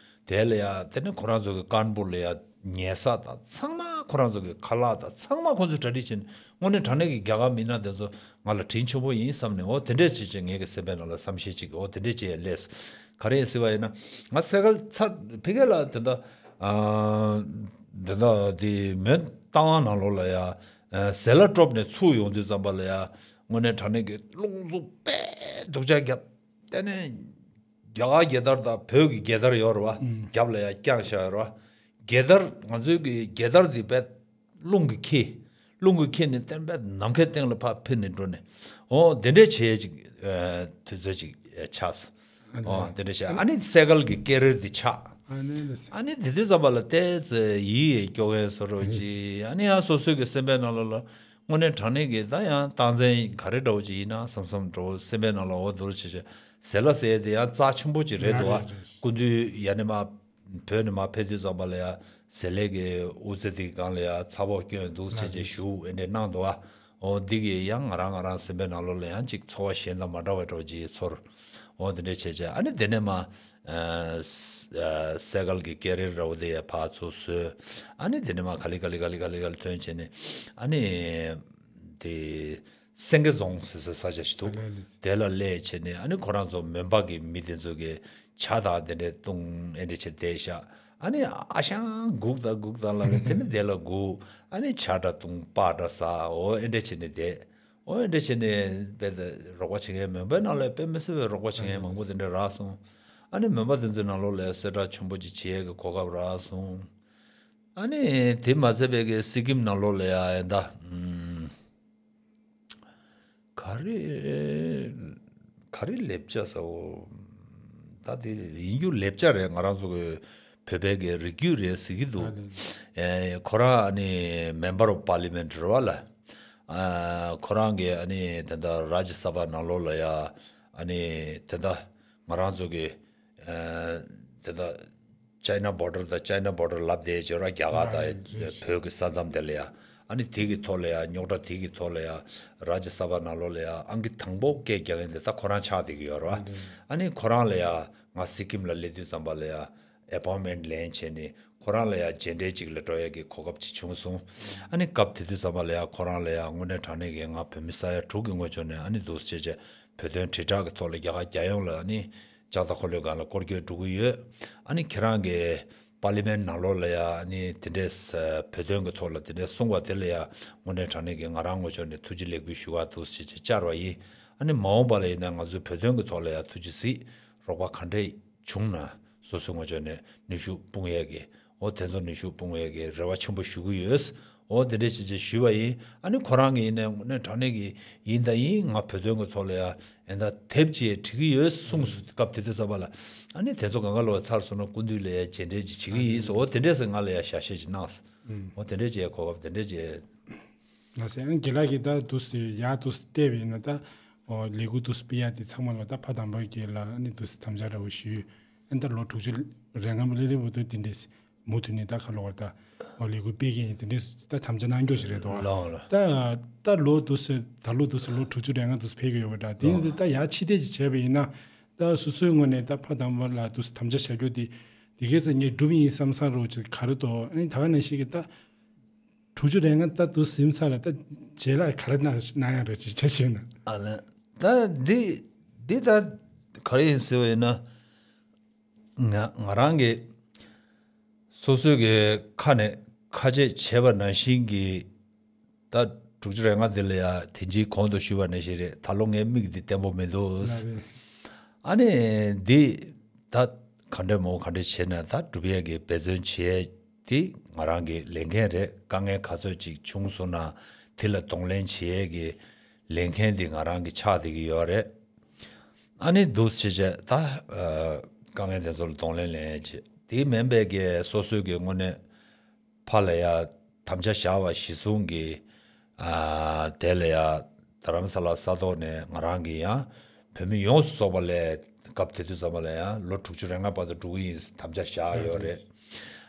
དེ་ལ་ཡ་དེ་ནི་ཁོ་རང་ཚོ་གི་ཀཱན་པུར་ལ་ཡ་ཉལ་ས་དང་ཚང་མ། ཁོ་རང་ཚོ་གི་ཁ་ལག་དང་ཚང་མ་ཁོ་ཚོས་གྲ་སྒྲིག་བྱས་ནས། དངོས་གནས་དྲང་གནས་ཀྱི་རྒྱ་གར་མི་སྣ་དེ་ཚོ་ང་ལ་དྲིན་ཆེན་པོ་ཡིན་བསམ་ནས། འོ་དེ་འདྲས་བྱས་བྱས་ངའི་གི་སེམས་པའི་ནང་ལ་བསམ་ཤེས་ཅིག་འོ་དེ་འདྲས་བྱས་ལས། ག་རེ་ཟེར་བ་ཡིན་ན། ང་སའི་ཀལ་ཚ་ཕ་གི་ལ་དེ་འདྲ་ཨ་དེ་འདྲ་དེ་མོན་རྟ་དབང་ནང་ལོགས་ལ་ཡ་ཨ་ཟེ་ལ་ཀྲོབ་ནས་ཚུར་ཡོང་དུས་ཙམ་པ་ལ་ཡ། དངོས་གནས་དྲང་གནས་ཀྱི་རླུང་འཚུབ་དཔེ་སྡུག་ཅག་བརྒྱབ། དེ་ནས་རྒྱ་གར་རྒྱལ་དར་དང་བོད་ཀྱི་རྒྱལ་དར་ཡོད་རེད་བ། རྒྱབ་ལ་ཡ་བརྐྱངས་བཞག་ཡོད་རེད་བ། རྒྱལ་དར་ང་ཚོའི་གི་རྒྱལ་དར་འདི་དཔེ་རླུང་གིས་འཁྱེར། རླུང་གིས་འཁྱེར་ནས་བསྟན་པའི་ནམ་མཁའི་སྟེང་ལ་ཕར་འཕུར་ནས་འགྲོ་ནས། འོ་དེ་འདྲས་བྱས་ཅིག་ཨ་དུས་ཚོད་ཅིག་ཨ་ཆགས་སོང་། ཨ་ནི་འོ་དེ་འདྲས་བྱས། ཨ་ནི་སའི་ཀལ་གི་ཀེ་རིར་འདི་ཆགས། ཨ་ནི་འདི་ཨ་ནི་དེ་དུས་ཙམ་པ་ལ་ཏོག་ཙམ་ཡིད་སྐྱོ་མཁན་བཟོ་འདྲ་ཅིག་ཨ་ནི་ཡང་སོ་སོའི་གི་སེམས་པའི་ནང་ལོགས་ལ་དངོས་གནས་དྲང་གནས་ཀྱི་ད་ཡང་རྟགས་མཚན་ག་རེ་འདྲ་བོ་ཅིག་ཡིན་ན་བསམ་བསམ་འདྲ་བོ་སེམས་པའི་ནང་ལ། འོ་འདུག་བྱས་བྱས་ཟེ་ལ་ཟེར་དེ་ཡང་རྩ་ཆེན་པོ་ཅིག་རེད་འདུག་ཨ། རེད་རེད། སྐུ་མདུན་ཡ་ནི་མ་བོད་ནས་མར་ཕེབས་དུས་ཙམ་པ་ལ་ཡ་ཟེ་ལའི་གི་དབུ་རྩེ་དེའི་སྒང་ལ་ཡ་ཚ་བོ་སྐྱོན་འདུག་བྱས་བྱས་བཞུགས། ཨེ་འདྲས་གནང་འདུག་ཨ། འོ་འདི་གིས་ཡང་ང་རང་ང་རང་སེམས་པའི་ནང་ལོགས་ལ་ཡང་ཅིག་ཚོར་བ་གཞན་དང་མ་འདྲ་བའི་འདྲ་བོ་ཅིག་ཚོར། འོ་འདི་འདྲས་བྱས་བྱས་ཨ་ནི་དེ་ནས་མར་ཨ་ས་ཨ་སའི་ཀལ་གི་ཀེ་རིར་འདྲ་བོ་དེ་ཡ་ཕར་ཚུར་བཟོས། ཨ་ནི་དེ་ནས་མར་ག་ལེ་ག་ལེ་ག་ལེ་ག་ལེ་ག་ལེ་ཐོན་བྱས་ནས། ཨ་ནི་དེ་སེང་གེ་རྫོང་ཟེར་སའི་ས་ཆ་ཞིག་འདུག་ཨ་ལས་ལས། དེ་ལ་སླེབས་བྱས་ནས་ཨ་ནི་ཁོ་རང་ཚོ་མོན་པ་གི་མི་དེ་ཚོ་གིས་ཇ་དང་དེ་འདྲས་བཏུང་། ཨེ་འདྲས་བྱས་བསྡད་ཤག་ཨ་ནི་ཨ་ཞང་སྒུག་དང་སྒུག་དང་ལ་ནི་དེ་ནི་དེ་ལ་སྒུག་ཨ་ནི་ཇ་འདྲ་བཏུང་། སྤགས་འདྲ་ཟ། འོ་ཨེ་འདྲས་བྱས་ནས་བསྡད། འོ་ཨེ་འདྲས་བྱས་ནས་དཔེ་རོགས་པ་བྱེད་མཁན། མོན་པའི་ནང་ལ་དཔེ་མི་སྲིད་པའི་རོགས་པ་བྱེད་མཁན་མང་པོ་དེ་འདྲས་རག་སོང་། ཨ་ནི་མོན་པ་དེ་ཚོའི་ནང་ལོགས་ལ་གསལ་བསྒྲགས་ཆེན་པོ་ཅིག་བྱེད་ཡས་ཀྱི་གོ་སྐབས་རག་སོང་། ཨ་ནི་དེ་མ་ཟད་པའི་གི་སི་ཀིམ་ནང་ལོགས་ལ་ཡ་ཨེ་ད་ཨམ། ག་རེ་ག་རེ་ལེབ་ཅ་ཟེར་བ། ད་དེ་ཡིན་རྒྱུ་ལེབ་ཅ་རེད། ང་རང་ཚོ་གི་བོད་པའི་གི་རིགས་རྒྱུད་རེད་ཟེར་གྱི་འདུག་ཨ་ནི་ཨེ་ཁོ་རང་ཨ་ནི་Member of Parliament རེད་བ་ལ། ཨ་ཁོ་རང་གི་ཨ་ནི་དེ་འདྲ་རཱ་ཇ་ས་བྷ་ནང་ལོགས་ལ་ཡ་ཨ་ནི་དེ་འདྲ་ང་རང་ཚོ་གི་ཨ་དེ་འདྲ་China border དང་China border ལབ་བསྡད་ཡོད་ར། རྒྱ་གར་དང་བོད་ཀྱི་ས་མཚམས་དེ་ལ་ཡ། ཨ་ནི་དེ་གི་ཐོག་ལ་ཡ་རྙོག་དྲ་དེ་གི་ཐོག་ལ་ཡ་རཱ་ཇ་ས་བྷ་ནང་ལོགས་ལ་ཡ་ཨང་ཀི་དང་པོ་སྐད་རྒྱག་མཁན་དེ་ད་ཁོ་རང་ཆགས་བསྡད་ཀྱི་ཡོད་ར། ཨ་ནི་ཁོ་རང་ལ་ཡ་ང་སི་ཀིམ་ལ་སླེབས་དུས་ཙམ་པ་ལ་ཡ་appointment ལེན་བྱས་ནས་ཁོ་རང་ལ་ཡ་མཇལ་འཕྲད་ཅིག་ལ་འགྲོ་ཡ་གི་གོ་སྐབས་ཅིག་བྱུང་སོང་། ཨ་ནི་སྐབས་དེ་དུས་ཙམ་པ་ལ་ཡ་ཁོ་རང་ལ་ཡ་དངོས་གནས་དྲང་གནས་ཀྱི་ང་བོད་མི་ས་ཡ་དྲུག་གི་ངོས་ཕྱོགས་ནས་ཨ་ནི་འདུག་སེ་བྱས་བྱས་བོད་དོན་དྲིལ་བསྒྲགས་ཀྱི་ཐོག་ལ་རྒྱ་གར་རྒྱལ་ཡོངས་ལ་ཨ་ནི་ལྕགས་རྟ་འཁོར་ལོའི་སྒང་ལ་སྐོར་སྐྱོད་འགྲོ་གི་ཡོད། ཨ་ནི་ཁྱེད་རང་གི་པར་ལི་མེན་ནང་ལོགས་ལ་ཡ་ཨ་ནི་དེ་འདྲས་བོད་དོན་གྱི་ཐོག་ལ་དེ་འདྲས་གསུངས་པ་དེ་ལ་ཡ་དངོས་གནས་དྲང་གནས་ཀྱི་ང་རང་ངོས་ཕྱོགས་ནས་ཐུགས་རྗེ་ལེགས་འབུལ་ཞུ་ག་འདུག་སེ་བྱས་བཅར་བ་ཡིན། ཨ་ནི་མ་འོངས་པ་ལ་ཡིན་ན་ང་ཚོའི་བོད་དོན་གྱི་ཐོག་ལ་ཡ་ཐུགས་རྗེ་གཟིགས། རོགས་པ་ག་འདྲས་བྱུང་ན་སོ་སོའི་ངོས་ཕྱོགས་ནས་ནུས་ཤུགས་སྤུངས་ཡས་ཀྱི། འོ་དེ་ཚོ་ནུས་ཤུགས་སྤུངས་ཡས་ཀྱི་རེ་བ་ཆེན་པོ་ཞུ་གི་ཡོད། འོ་དེ་འདྲས་བྱས་བྱས་ཞུས་པ་ཡིན། ཨ་ནི་ཁོ་རང་གིས་ཡིན་ནའི་དངོས་གནས་དྲང་གནས་ཀྱི་ཡིན་ད་ཡིན། ང་བོད་དོན་གྱི་ཐོག་ལ་ཡ་ཨེ་ད་དེབ་ཅིག་བྲིས་ཀྱི་ཡོད་གསུངས་སོང་། སྐབས་དེ་དུས་ཙམ་པ་ལ་ཨ་ནི་དེ་ཚོ་གང་ག་ལོ་ཚར་སོང་ན་སྐུ་མདུན་ལ་ཡ་མཇལ་འཕྲད་ཅིག་བྱེད་ཀྱི་ཡིན་ཟེར། འོ་དེ་འདྲས་སེ་ང་ལ་ཡ་ཞལ་བཞེས་ཅིག་གནང་སོང་། འོ་དེ་འདྲས་བྱས་གོ་སྐབས་དེ་འདྲས་བྱས། ང་ཟེར་ཨ་ནི་རྒན་ལགས་ཀྱིས་ད་འདུག་སེ་ཡར་འདུག་སེ་བལྟས་པ་ཡིན་ན་ད། འོ་ལས་འགུལ་འདུག་སེ་སྤེལ་ཡ་དེ་ཚང་མ་ལ་ད་ཕ་དམ་པ་རྒྱལ་ལ་ཨ་ནི་འདུག་སེ་དམ་བཅའ་འདྲ་བོ་ཞུས། ཨ་ནི་ད་ལོ་དྲུག་ཅུ་རེ་ལྔ་མ་སླེབས་སླེབས་འོ་དེ་དེ་འདྲས་མུ་མཐུད་ནས་ད་ཁ་ལོ་བར་ད་འོ་ལས་འགུལ་སྤེལ་མཁན་ཡིན་དེ་འདྲས་ད་དམ་བཅའ་གནང་རྒྱུ་ཞིག་རེད་དོ། ལགས་ལགས། ད་ད་ལོ་འདུག་སེ་ད་ལོ་འདུག་སེ་ལོ་དྲུག་ཅུ་རེ་ལྔ་འདུག་སེ་ཕེབས་ཀྱི་ཡོད་པ་འདྲ། དེ་ཡིན་དུས་ད་ཡར་ཕྱི་བལྟས་ཅིག་བྱས་པ་ཡིན་ན་ད་སོ་སོའི་ངོས་ནས་ད་ཕ་དམ་པ་ལ་འདུག་སེ་དམ་བཅའ་བཞག་རྒྱུ་དེ་དེ་གས་ཚོ་ངས་འགྲུབ་ཡིན་བསམ་བསམ་རོགས་ཅིག་ག་རེ་དོ། ཨ་ནི་ད་ག་ནང་བཞིན་གྱི་ད། དྲུག་ཅུ་རེ་ལྔ་ད་དུ་ཟིན་ཚར་ལ་ད་རྗེས་ལ་ག་རེ་གནང་གནང་ཡག་རེད་ཅེས་བྱས་བྱས་ན། ཨ་ལས། ད་འདི་འདི་ད་ག་རེ་ཡིན་ཟེར་བ་ཡིན་ན། ང་ང་རང་གི་སོ་སོའི་གི་ཁ་ནས་ཁ་ཆད་བྱས་པ་ནང་བཞིན་གྱི་ད་དྲུག་ཅུ་རེ་ལྔ་འདི་ལ་ཡ་དེ་འཇིག་གོང་དུ་ཞུས་པ་ནང་བཞིན་རེད། ད་ལོ་ངའི་མིག་འདི་བརྟན་པོ་མི་འདུག་ལགས་རེད། ཨ་ནི་འདི་ད་ག་འདྲ་མོ་ག་འདྲ་བྱས་ན་ད་སྒྲུབ་ཡས་ཀྱི་འབད་བརྩོན་བྱས། དེ་ང་རང་གི་ལས་འགན་རེད། དཀའ་ངལ་ག་ཚོད་ཅིག་བྱུང་སོང་ན་དེ་ལ་གདོང་ལེན་བྱེད་ཡས་ཀྱི་ལས་འགན་དེ་ང་རང་གི་ཆགས་བསྡད་ཀྱི་ཡོད་རེད། ཨ་ནི་འདུག་སེ་བྱས་ད་ཨ་དཀའ་ངལ་དེ་ཚོ་ལ་གདོང་ལེན་ལེན་ཡས་བྱེད། དེ་མིན་པའི་གི་སོ་སོའི་གི་དངོས་གནས་ཕར་ལ་ཡ་དམ་བཅའ་བཞག་པ་གཞིར་བཟུང་གི་ཨ་ དེ་ལ་ཡ་རྡ་རམ་ས་ལ་ས་ཐོག་ནས་ང་རང་གིས་ཡང་བོད་མི་ཡོངས་སུ་རྫོགས་པ་ལ་སྐབས་དེ་དུས་ཙམ་པ་ལ་ཡང་ལོ་དྲུག་ཅུ་རེ་ལྔ་བར་དུ་འགྲོ་གི་ཡིན་དམ་བཅའ་བཞག་ཡོད་རེད།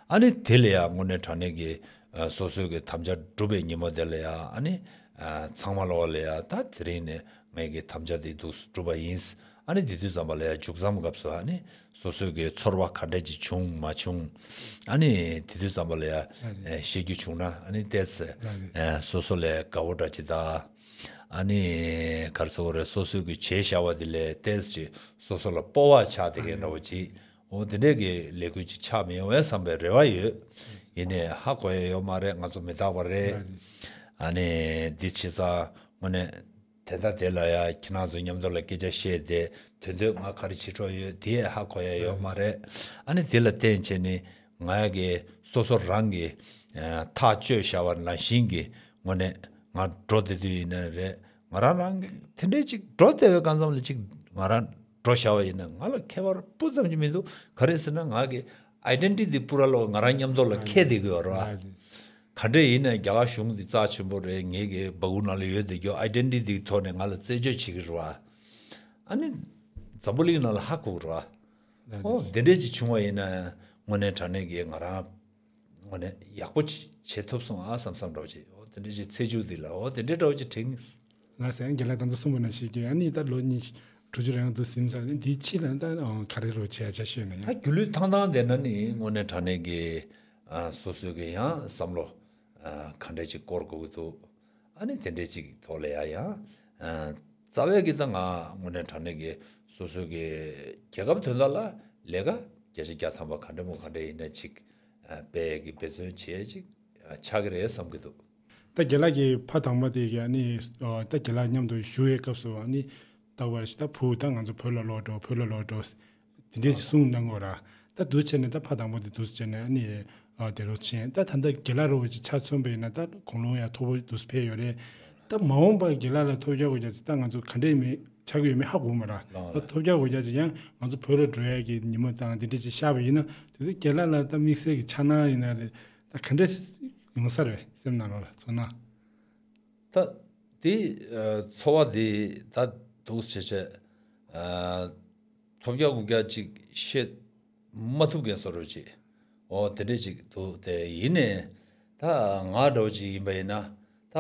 ཨ་ནི་དེ་ལ་ཡང་དངོས་གནས་དྲང་གནས་ཀྱི་ཨ་སོ་སོའི་གི་དམ་བཅའ་གྲུབ་པའི་ཉིན་མོ་དེ་ལ་ཡང་ཨ་ནི་ཨ་ཚང་མ་ལོག་ལ་ཡང་ད་དེ་རིང་ནས་ངའི་གི་དམ་བཅའ་དེ་འདུག་གྲུབ་པ་ཡིན། ཨ་ནི་དེ་དུས་ཙམ་པ་ལ་ཡང་མཇུག་མཚམས་སྐབས་སུ་ཨ་ནི་སོ་སོའི་གི་ཚོར་བ་ག་འདྲ་ཅིག་བྱུང་མ་བྱུང་། ཨ་ནི་དེ་དུས་ཙམ་པ་ལ་ཡང་ཨ་བཤད་རྒྱུ་བྱུང་ན་ཨ་ནི་ཏོག་ཙམ་ཨ་སོ་སོ་ལ་དགའ་བོ་འདྲ་ཅིག་དང་། ཨ་ནི་ག་རེ་ཟེར་དགོས་རེད། སོ་སོའི་གི་བྱས་བཞག་པ་དེ་ལས་ཏོག་ཙམ་ཅིག་སོ་སོ་ལ་སྤོབས་པ་ཆགས་བསྡད་མཁན་འདྲ་བོ་ཅིག་འོ་དེ་འདྲས་ཀྱི་ལས་འགུལ་ཅིག་ཆགས་མི་ཡོང་བས་བསམ་པའི་རེ་བ་ཡོད། ཡིན་ནའི་ཧ་གོ་ཡ་ཡོད་མ་རེད། ང་ཚོ་མི་རྟག་པ་རེད། ཨ་ནི་འདི་བྱས་ཙང་དངོས་གནས་དེ་ལྟ་དེ་ལ་ཡ་ཁྱེད་རང་ཚོ་མཉམ་དུ་ལ་སྐད་ཆ་བཤད་དེ་དོན་དུ་ང་ག་རེ་བྱེད་འགྲོ་ཡོད་དེ་ཧ་གོ་ཡ་ཡོད་མ་རེད། ཨ་ནི་དེ་ལ་བརྟེན་བྱས་ནས་ང་ཡ་གི་སོ་སོ་རང་གི་ཐག་གཅོད་བྱ་བ་ནང་བཞིན་གྱི་དངོས་གནས་ང་འགྲོ་བསྡད་དུས་ཡིན་ན་རེད། ང་རང་རང་གི་དེ་འདྲའི་ཅིག་འགྲོ་བསྡད་པའི་སྐབས་མཚམས་ལ་ཅིག་ང་རང་འགྲོ་བཞག་པ་ཡིན་ན་ང་ལ་ཁྱད་པར་སྤུ་ཙམ་ཅིག་མི་འདུག་ག་རེ་ཟེར་ན་ང་གི་ཨའི་ཌེན་ཊི་ཊི་སྤུ་ར་ལོག་ང་རང་མཉམ་དུ་ལ་འཁྱེར་བསྡད་ཀྱི་ཡོད་རེད་བ། ག་འདྲས་ཡིན་ན་རྒྱ་གར་གཞུང་འདི་རྩ་ཆེན་པོ་རེད། ངེད་ཀྱི་སྦ་ཁུག་ནང་ལ་ཡོད་བསྡད་རྒྱུ་ཨའི་ཌེན་ཊི་ཊི་ཐོག་ནས་ང་ལ་རྩད་གཅོད་བྱེད་ཀྱི་རེད་བ། ཨ་ནི་འཛམ་བུ་གླིང་ནང་ལ་ཧ་གོ་གི་རེད་བ། ཨོ་དེ་འདྲས་ཅིག་བྱུང་བ་ཡིན་ན་དངོས་གནས་དྲང་གནས་ཀྱི་ང་རང་དངོས་གནས་ཡག་པོ་ཅིག་བྱེད་ཐུབ་སོང་ཨ་བསམ་བསམ་འདྲ་བོ་ཅིག་ཨོ་དེ་འདྲས་ཅིག་ཚེས་མཇུག་འདི་ལ་ཨོ་དེ་འདྲས་འདྲ་བོ་ཅིག་དྲན། ང་ཟེར་རྒན་ལགས་ད་ལྟ་གསུངས་པ་ནང་བཞིན་གྱི་ཨ་ནི་ད་ལོ་ཉི་ཤུ་དྲུག་ཅུ་རེ་ལྔ་འདུག་ཟིན་ས་ནི་འདིའི་ཕྱི་ལ་ད་ག་རེ་རོགས་བྱེད་ཡ་ཆ་ཤོད་ན་ད་ཡང་སྒྱུ་ལུས་ཐང་ཐང་བསྡད་ན་ནི་དངོས་གནས་དྲང་གནས་ཀྱི་ཨ་སོ་སོའི་གི་ཡང་བསམ་བློ་ཨ་ག་འདྲས་ཅིག་བསྐོར་དགོས་ཀྱི་འདུག་ཨ་ནི་དེ་འདྲས་ཅིག་ཐོག་ལ་ཡ་ཡང་ཨ་རྩ་བའི་གི་ད་ང་དངོས་གནས་དྲང་གནས་ཀྱི་སོ་སོའི་གི་རྒྱལ་ཁབ་དོན་དག་ལ་ལས་ཀ་བརྒྱ་ཆ་བརྒྱ་ཐམ་པ་ག་འདྲ་མོ་ག་འདྲ་ཡིན་ན་ཅིག་ཨ་སྤེལ་གི་འབད་བརྩོན་བྱེད་ཅིག་ཨ་ཆགས་ཀྱི་རེད་བསམ་གྱི་འདུག་ད་རྒན་ལགས་ཀྱིས་ཕ་དང་པོ་དེ་གི་ཨ་ནི་ཨ་ད་རྒན་ལགས་མཉམ་དུ་བཞུགས་པའི་སྐབས་སུ་ཨ་ནི་ད་བར་ཞིག་ད་བུ་ད་ང་ཚོ་བོད་ལ་ལོག་འགྲོ་བོད་ལ་ལོག་འགྲོ་དེ་འདྲས་ཞིག་གསུངས་གནང་གོ་ར། ད་འདུག་བྱས་ནས་ད་ཕ་དང་པོ་དེ་འདུག་བྱས་ནས་ཨ་ནི་ཨ་དེ་རུ་ཕྱིན་ད་ད་ལྟ་རྒན་ལགས་རོ་ཅིག་ཆ་མཚོན་པ་ཡིན་ན་ད་དགུང་ལོ་ཡང་མཐོ་པོ་འདུག་ཕེབས་ཡོད་རེད། ད་མ་འོངས་པར་རྒན་ལགས་ལ་ཐོབ་རྒྱག་དགོས་རྒྱ་ཅིག་ད་ང་ཚོ་ག་འདྲས་མི་ཆགས་ཀྱི་ཡོད་མེད་ཧ་གོ་མ་ར། ལགས་ད་ལགས། ཐོབ་རྒྱག་དགོས་རྒྱ་ཅིག་ཡང་ང་ཚོ་བོད་ལ་འགྲོ་ཡ་གི་ཉིན་མོ་དང་དེ་འདྲས་ཅིག་ཤར་བ་ཡིན་ན་དེ་ཚོ་རྒན་ལགས་ལ་ད་དམིགས་བསལ་གྱི་འཆར་སྣང་ཡིན་ན་རེད། ད་ག་འདྲས་ཡོང་ས་རེད་སེམས་ནང་ལོགས་ལ་ཚོར་སྣང་། ད་དེ་ཨ་ཚོར་བ་དེ་ད་འདུག་བྱས་བྱས་ཨ་ཐོབ་རྒྱག་དགོས་རྒྱ་ཅིག་བཤད་མ་ཐུབ་མཁན་བཟོ་འདྲ་ཅིག་ཨོ་དེ་འདྲས་ཅིག་འདུག་དེ་ཡིན་ནའི་ད་ང་འདྲ་བོ་ཅིག་ཡིན་པ་ཡིན་ན་ད་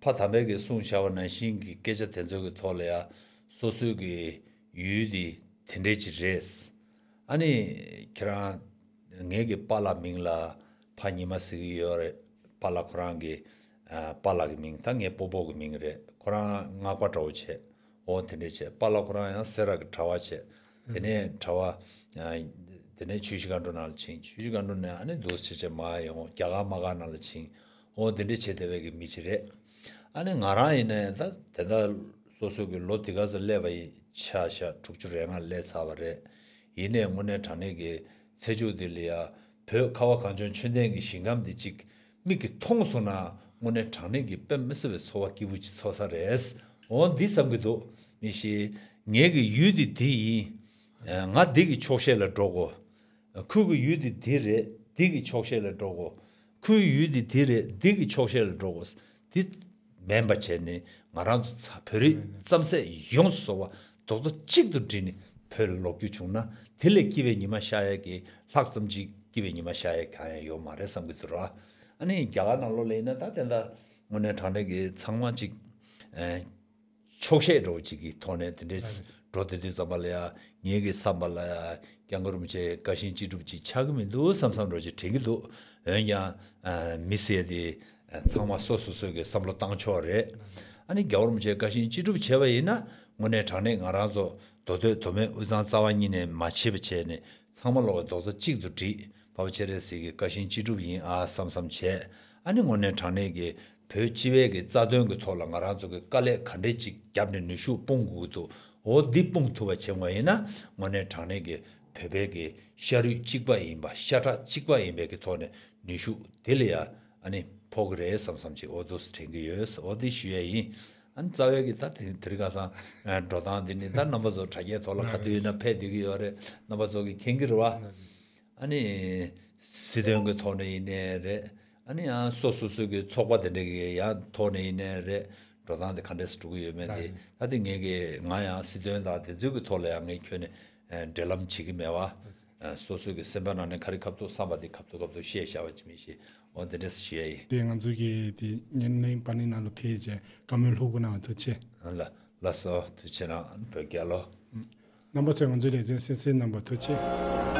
ཕ་དམ་པས་ཀྱིས་གསུངས་བཞག་པ་ནང་བཞིན་གྱི་སྐད་ཆ་དེ་ཚོ་གི་ཐོག་ལ་ཡ་སོ་སོའི་གི་ཡུལ་དེ་དེ་འདྲས་ཅིག་རེད། ཨ་ནི་ཁྱེད་རང་ངེད་ཀྱི་པཱ་ལགས་མིང་ལ་ཕ་ཉི་མ་ཟེར་གྱི་ཡོད་རེད། པཱ་ལགས་ཁོ་རང་གི་ཨ་པཱ་ལགས་ཀྱི་མིང་ད་ངའི་སྤོ་བོ་གི་མིང་རེད། ཁོ་རང་སྔགས་པ་འདྲ་བོ་བྱས། འོ་དེ་འདྲས་བྱས། པཱ་ལགས་ཁོ་རང་ཡང་སེ་ར་གི་གྲྭ་པ་བྱས། དེ་ནས་གྲྭ་པ་ཨ་དེ་ནས་ཆུ་བཞི་སྒང་དྲུག་ནང་ལ་ཕྱིན། ཆུ་བཞི་སྒང་དྲུག་ནས་ཨ་ནི་འདུག་བྱས་བྱས་མར་ཡོང་རྒྱ་གར་དམག་སྒར་ནང་ལ་ཕྱིན། འོ་དེ་འདྲས་བྱས་བསྡད་པའི་གི་མི་ཅིག་རེད། ཨ་ནི་ང་རང་ཡིན་ནའི་ད་དེ་འདྲ་སོ་སོ་གི་ལོ་དེ་ག་ཚོད་སླེབས་པ་ཡིན་ཆ་བཞག་དྲུག་ཅུ་རེ་ལྔ་སླེབས་ཚར་བ་རེད། ཡིན་ནའི་དངོས་གནས་དྲང་གནས་ཀྱི་ཚེ་མཇུག་འདི་ལ་ཡ་བོད་ཁ་བ་གངས་ལྗོངས་ཆོས་ལྡན་གྱི་ཞིང་ཁམས་འདི་གཅིག་མིག་གིས་མཐོང་སོང་ན་དངོས་གནས་དྲང་གནས་ཀྱི་དཔེ་མི་སྲིད་པའི་ཚོར་བ་སྐྱིད་པོ་ཅིག་ཚོར་ས་རེད། འོ་འདི་བསམ་གྱི་འདུག་མི་ཤེས། ངེད་ཀྱི་ཡུལ་འདི་འདི་ཡིན། ང་འདི་གི་ཕྱོགས་བཤད་ལ་འགྲོ་དགོས། ཁོ་གི་ཡུལ་འདི་འདི་རེད། འདི་གི་ཕྱོགས་བཤད་ལ་འགྲོ་དགོས། ཁོའི་ཡུལ་འདི་འདི་རེད། འདི་གི་ཕྱོགས་བཤད་ལ་འགྲོ་དགོས། འདི་མིན་པ་བྱས་ནས་ང་རང་ཚོ་ཚ་བོད་རིགས་རྩམ་ཟན་ཡོངས་སུ་རྫོགས་པ་རྡོག་རྩ་གཅིག་ཏུ་བསྒྲིལ་ནས་བོད་ལ་ལོག་རྒྱུ་བྱུང་ན་དེ་ལས་སྐྱིད་པའི་ཉི་མ་ཤར་ཡས་ཀྱི་ལྷག་ཙམ་ཅིག་སྐྱིད་པའི་ཉི་མ་ཤར་ཡས་གང་ཡང་ཡོད་མ་རེད་བསམ་གྱི་འདུག་ར། ཨ་ནི་རྒྱ་གར་ནང་ལོགས་ལ་ཡིན་ན་ད་དེ་འདྲ་དངོས་གནས་དྲང་གནས་ཀྱི་ཚང་མ་ཅིག་ཨ་ཆོག་ཤེས་འདྲ་བོ་ཅིག་གི་ཐོག་ནས་དེ་འདྲའི་འགྲོ་བསྡད་དུས་ཙམ་པ་ལ་ཡ་ངེད་ཀྱི་བསམ་པ་ལ་ཡ་སྐྱབས་མགོན་རིན་པོ་ཆེ་དགའ་ཞེན་ཅི་སྒྲུབ་ཅིག་ཆགས་ཀྱི་མི་འདུག་བསམ་བསམ་འདྲ་བོ་ཅིག་དྲན་གྱི་འདུག་འོན་ཀྱང་ཨ་མི་ཟེར་དེ་ཚང་མ་སོ་སོ་སོ་གི་བསམ་བློ་བཏང་ཕྱོགས་རེད། ཨ་ནི་རྒྱལ་བ་རིན་པོ་ཆེ་དགའ་ཞེན་ཅི་སྒྲུབ་བྱས་པ་ཡིན་ན་དངོས་གནས་དྲང་གནས་ང་རང་ཚོ་མདོ་སྟོད་མདོ་སྨད་དབུས་གཙང་རྩ་བ་ཉིད་ནས་མ་ཕྱེད་པ་བྱས་ནས་ཚང་མ་ལོག་རྡོག་རྩ་གཅིག་ཏུ་བསྒྲིལ། འཕགས་པ་སྤྱན་རས་གཟིགས་ཀྱི་བཀའ་བཞིན་ཅི་སྒྲུབ་ཡིན་ཨ་བསམ་བསམ་བྱས། ཨ་ནི་དངོས་གནས་དྲང་གནས་ཀྱི་བོད་སྤྱི་པའི་གི་རྩ་དོན་གྱི་ཐོག་ལ་ང་རང་ཚོ་གི་དཀའ་ལས་ག་འདྲས་ཅིག་བརྒྱབ་ནས་ནུས་ཤུགས་སྤུངས་དགོས་ཀྱི་འདུག་འོ་འདི་སྤུངས་ཐུབ་པ་བྱེད་དགོས་ཡིན་ན་དངོས་གནས་དྲང་གནས་ཀྱི་བོད་པའི་གི་ཤ་རུས་གཅིག་པ་ཡིན་པ་ཤ་ཁྲག་གཅིག་པ་ཡིན་པའི་གི་ཐོག་ནས་ནུས་ཤུགས་དེ་ལ་ཡ་ཨ་ནི་ཕོག་གི་རེད་བསམ་བསམ་ཅིག་འོ་འདུག་སེ་དྲན་གྱི་ཡོད། འོ་འདི་ཞུ་ཡ་ཡིན། ཨ་ནི་རྩ་བའི་གི་ད་དེ་དེ་རིང་ཁ་སང་ཨ་འགྲོ་སྟངས་འདི་ནི་ད་རྣམ་པ་ཚོ་དྲ་རྒྱའི་ཐོག་ལ་ག་དུས་ཡིན་ན་ཕེབས་བསྡད་ཀྱི་ཡོད་རེད། རྣམ་པ་ཚོ་གི་མཁྱེན་གྱི་རེད་བ། ཨ་ནི་སྲིད་དོན་གྱི་ཐོག་ནས་ཡིན་ནའི་རེད། ཨ་ནི་ཡང་སོ་སོ་སོ་གི་ཚོགས་པ་དེ་འདྲ་གི་ཡང་ཐོག་ནས་ཡིན་ནའི་རེད། འགྲོ་སྟངས་དེ་ག་འདྲས་སེ་འགྲོ་གི་ཡོད་མེད་དེ། ད་དེ་ངས་ཀྱི་ང་ཡང་སྲིད་དོན་དང་དེ་ཚོའི་གི་ཐོག་ལ་ཡང་ངས་ཁྱོན་ནས་འབྲེལ་ལམ་བྱེད་ཀྱི་མེད་པ། སོ་སོའི་གི་སེམས་པ་ནང་ནས་ག་རེ་ཁ་ཐུག་བསམ་པ་དེ་ཁ་ཐུག་ཁ་ཐུག་བཤད་བཞག་པ་ཅི་མི་ཤེས། འོ་དེ་འདྲས་ཞུ་ཡ་ཡིན། དེ་ང་ཚོའི་གི་དེ་བརྙན་གླེང་པ་ནི་ནང་ལ་ཕེབས་བྱས་བཀའ་མོལ་ལྷུག་པོ་གནང་བ་ཐུགས་རྗེ་ཆེ། ལ་ལགས་སོ། ཐུགས་རྗེ་གནང་བོད་རྒྱལ་ལོ། རྣམ་པ་ཚོས་ང་ཚོའི་ལེ་ཚན་གསན་གཟིགས་གནང་བར་ཐུགས་རྗེ་ཆེ།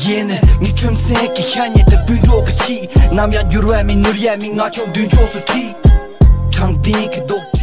ཡེ་ནས་ངའི་ཁྲིམས་སེང་གི་ཤ་ཉེ་དུ་སྤུན་གྲོགས་ཀྱི་ཆེད། ནམ་ཡང་འགྱུར་བ་མིན་ནོར་ཡ་མིན། ང་ཆོ་མདུན་ཕྱོགས་སུ་ཁྲིད། དྲང་བདེན་གྱི་རྡོག་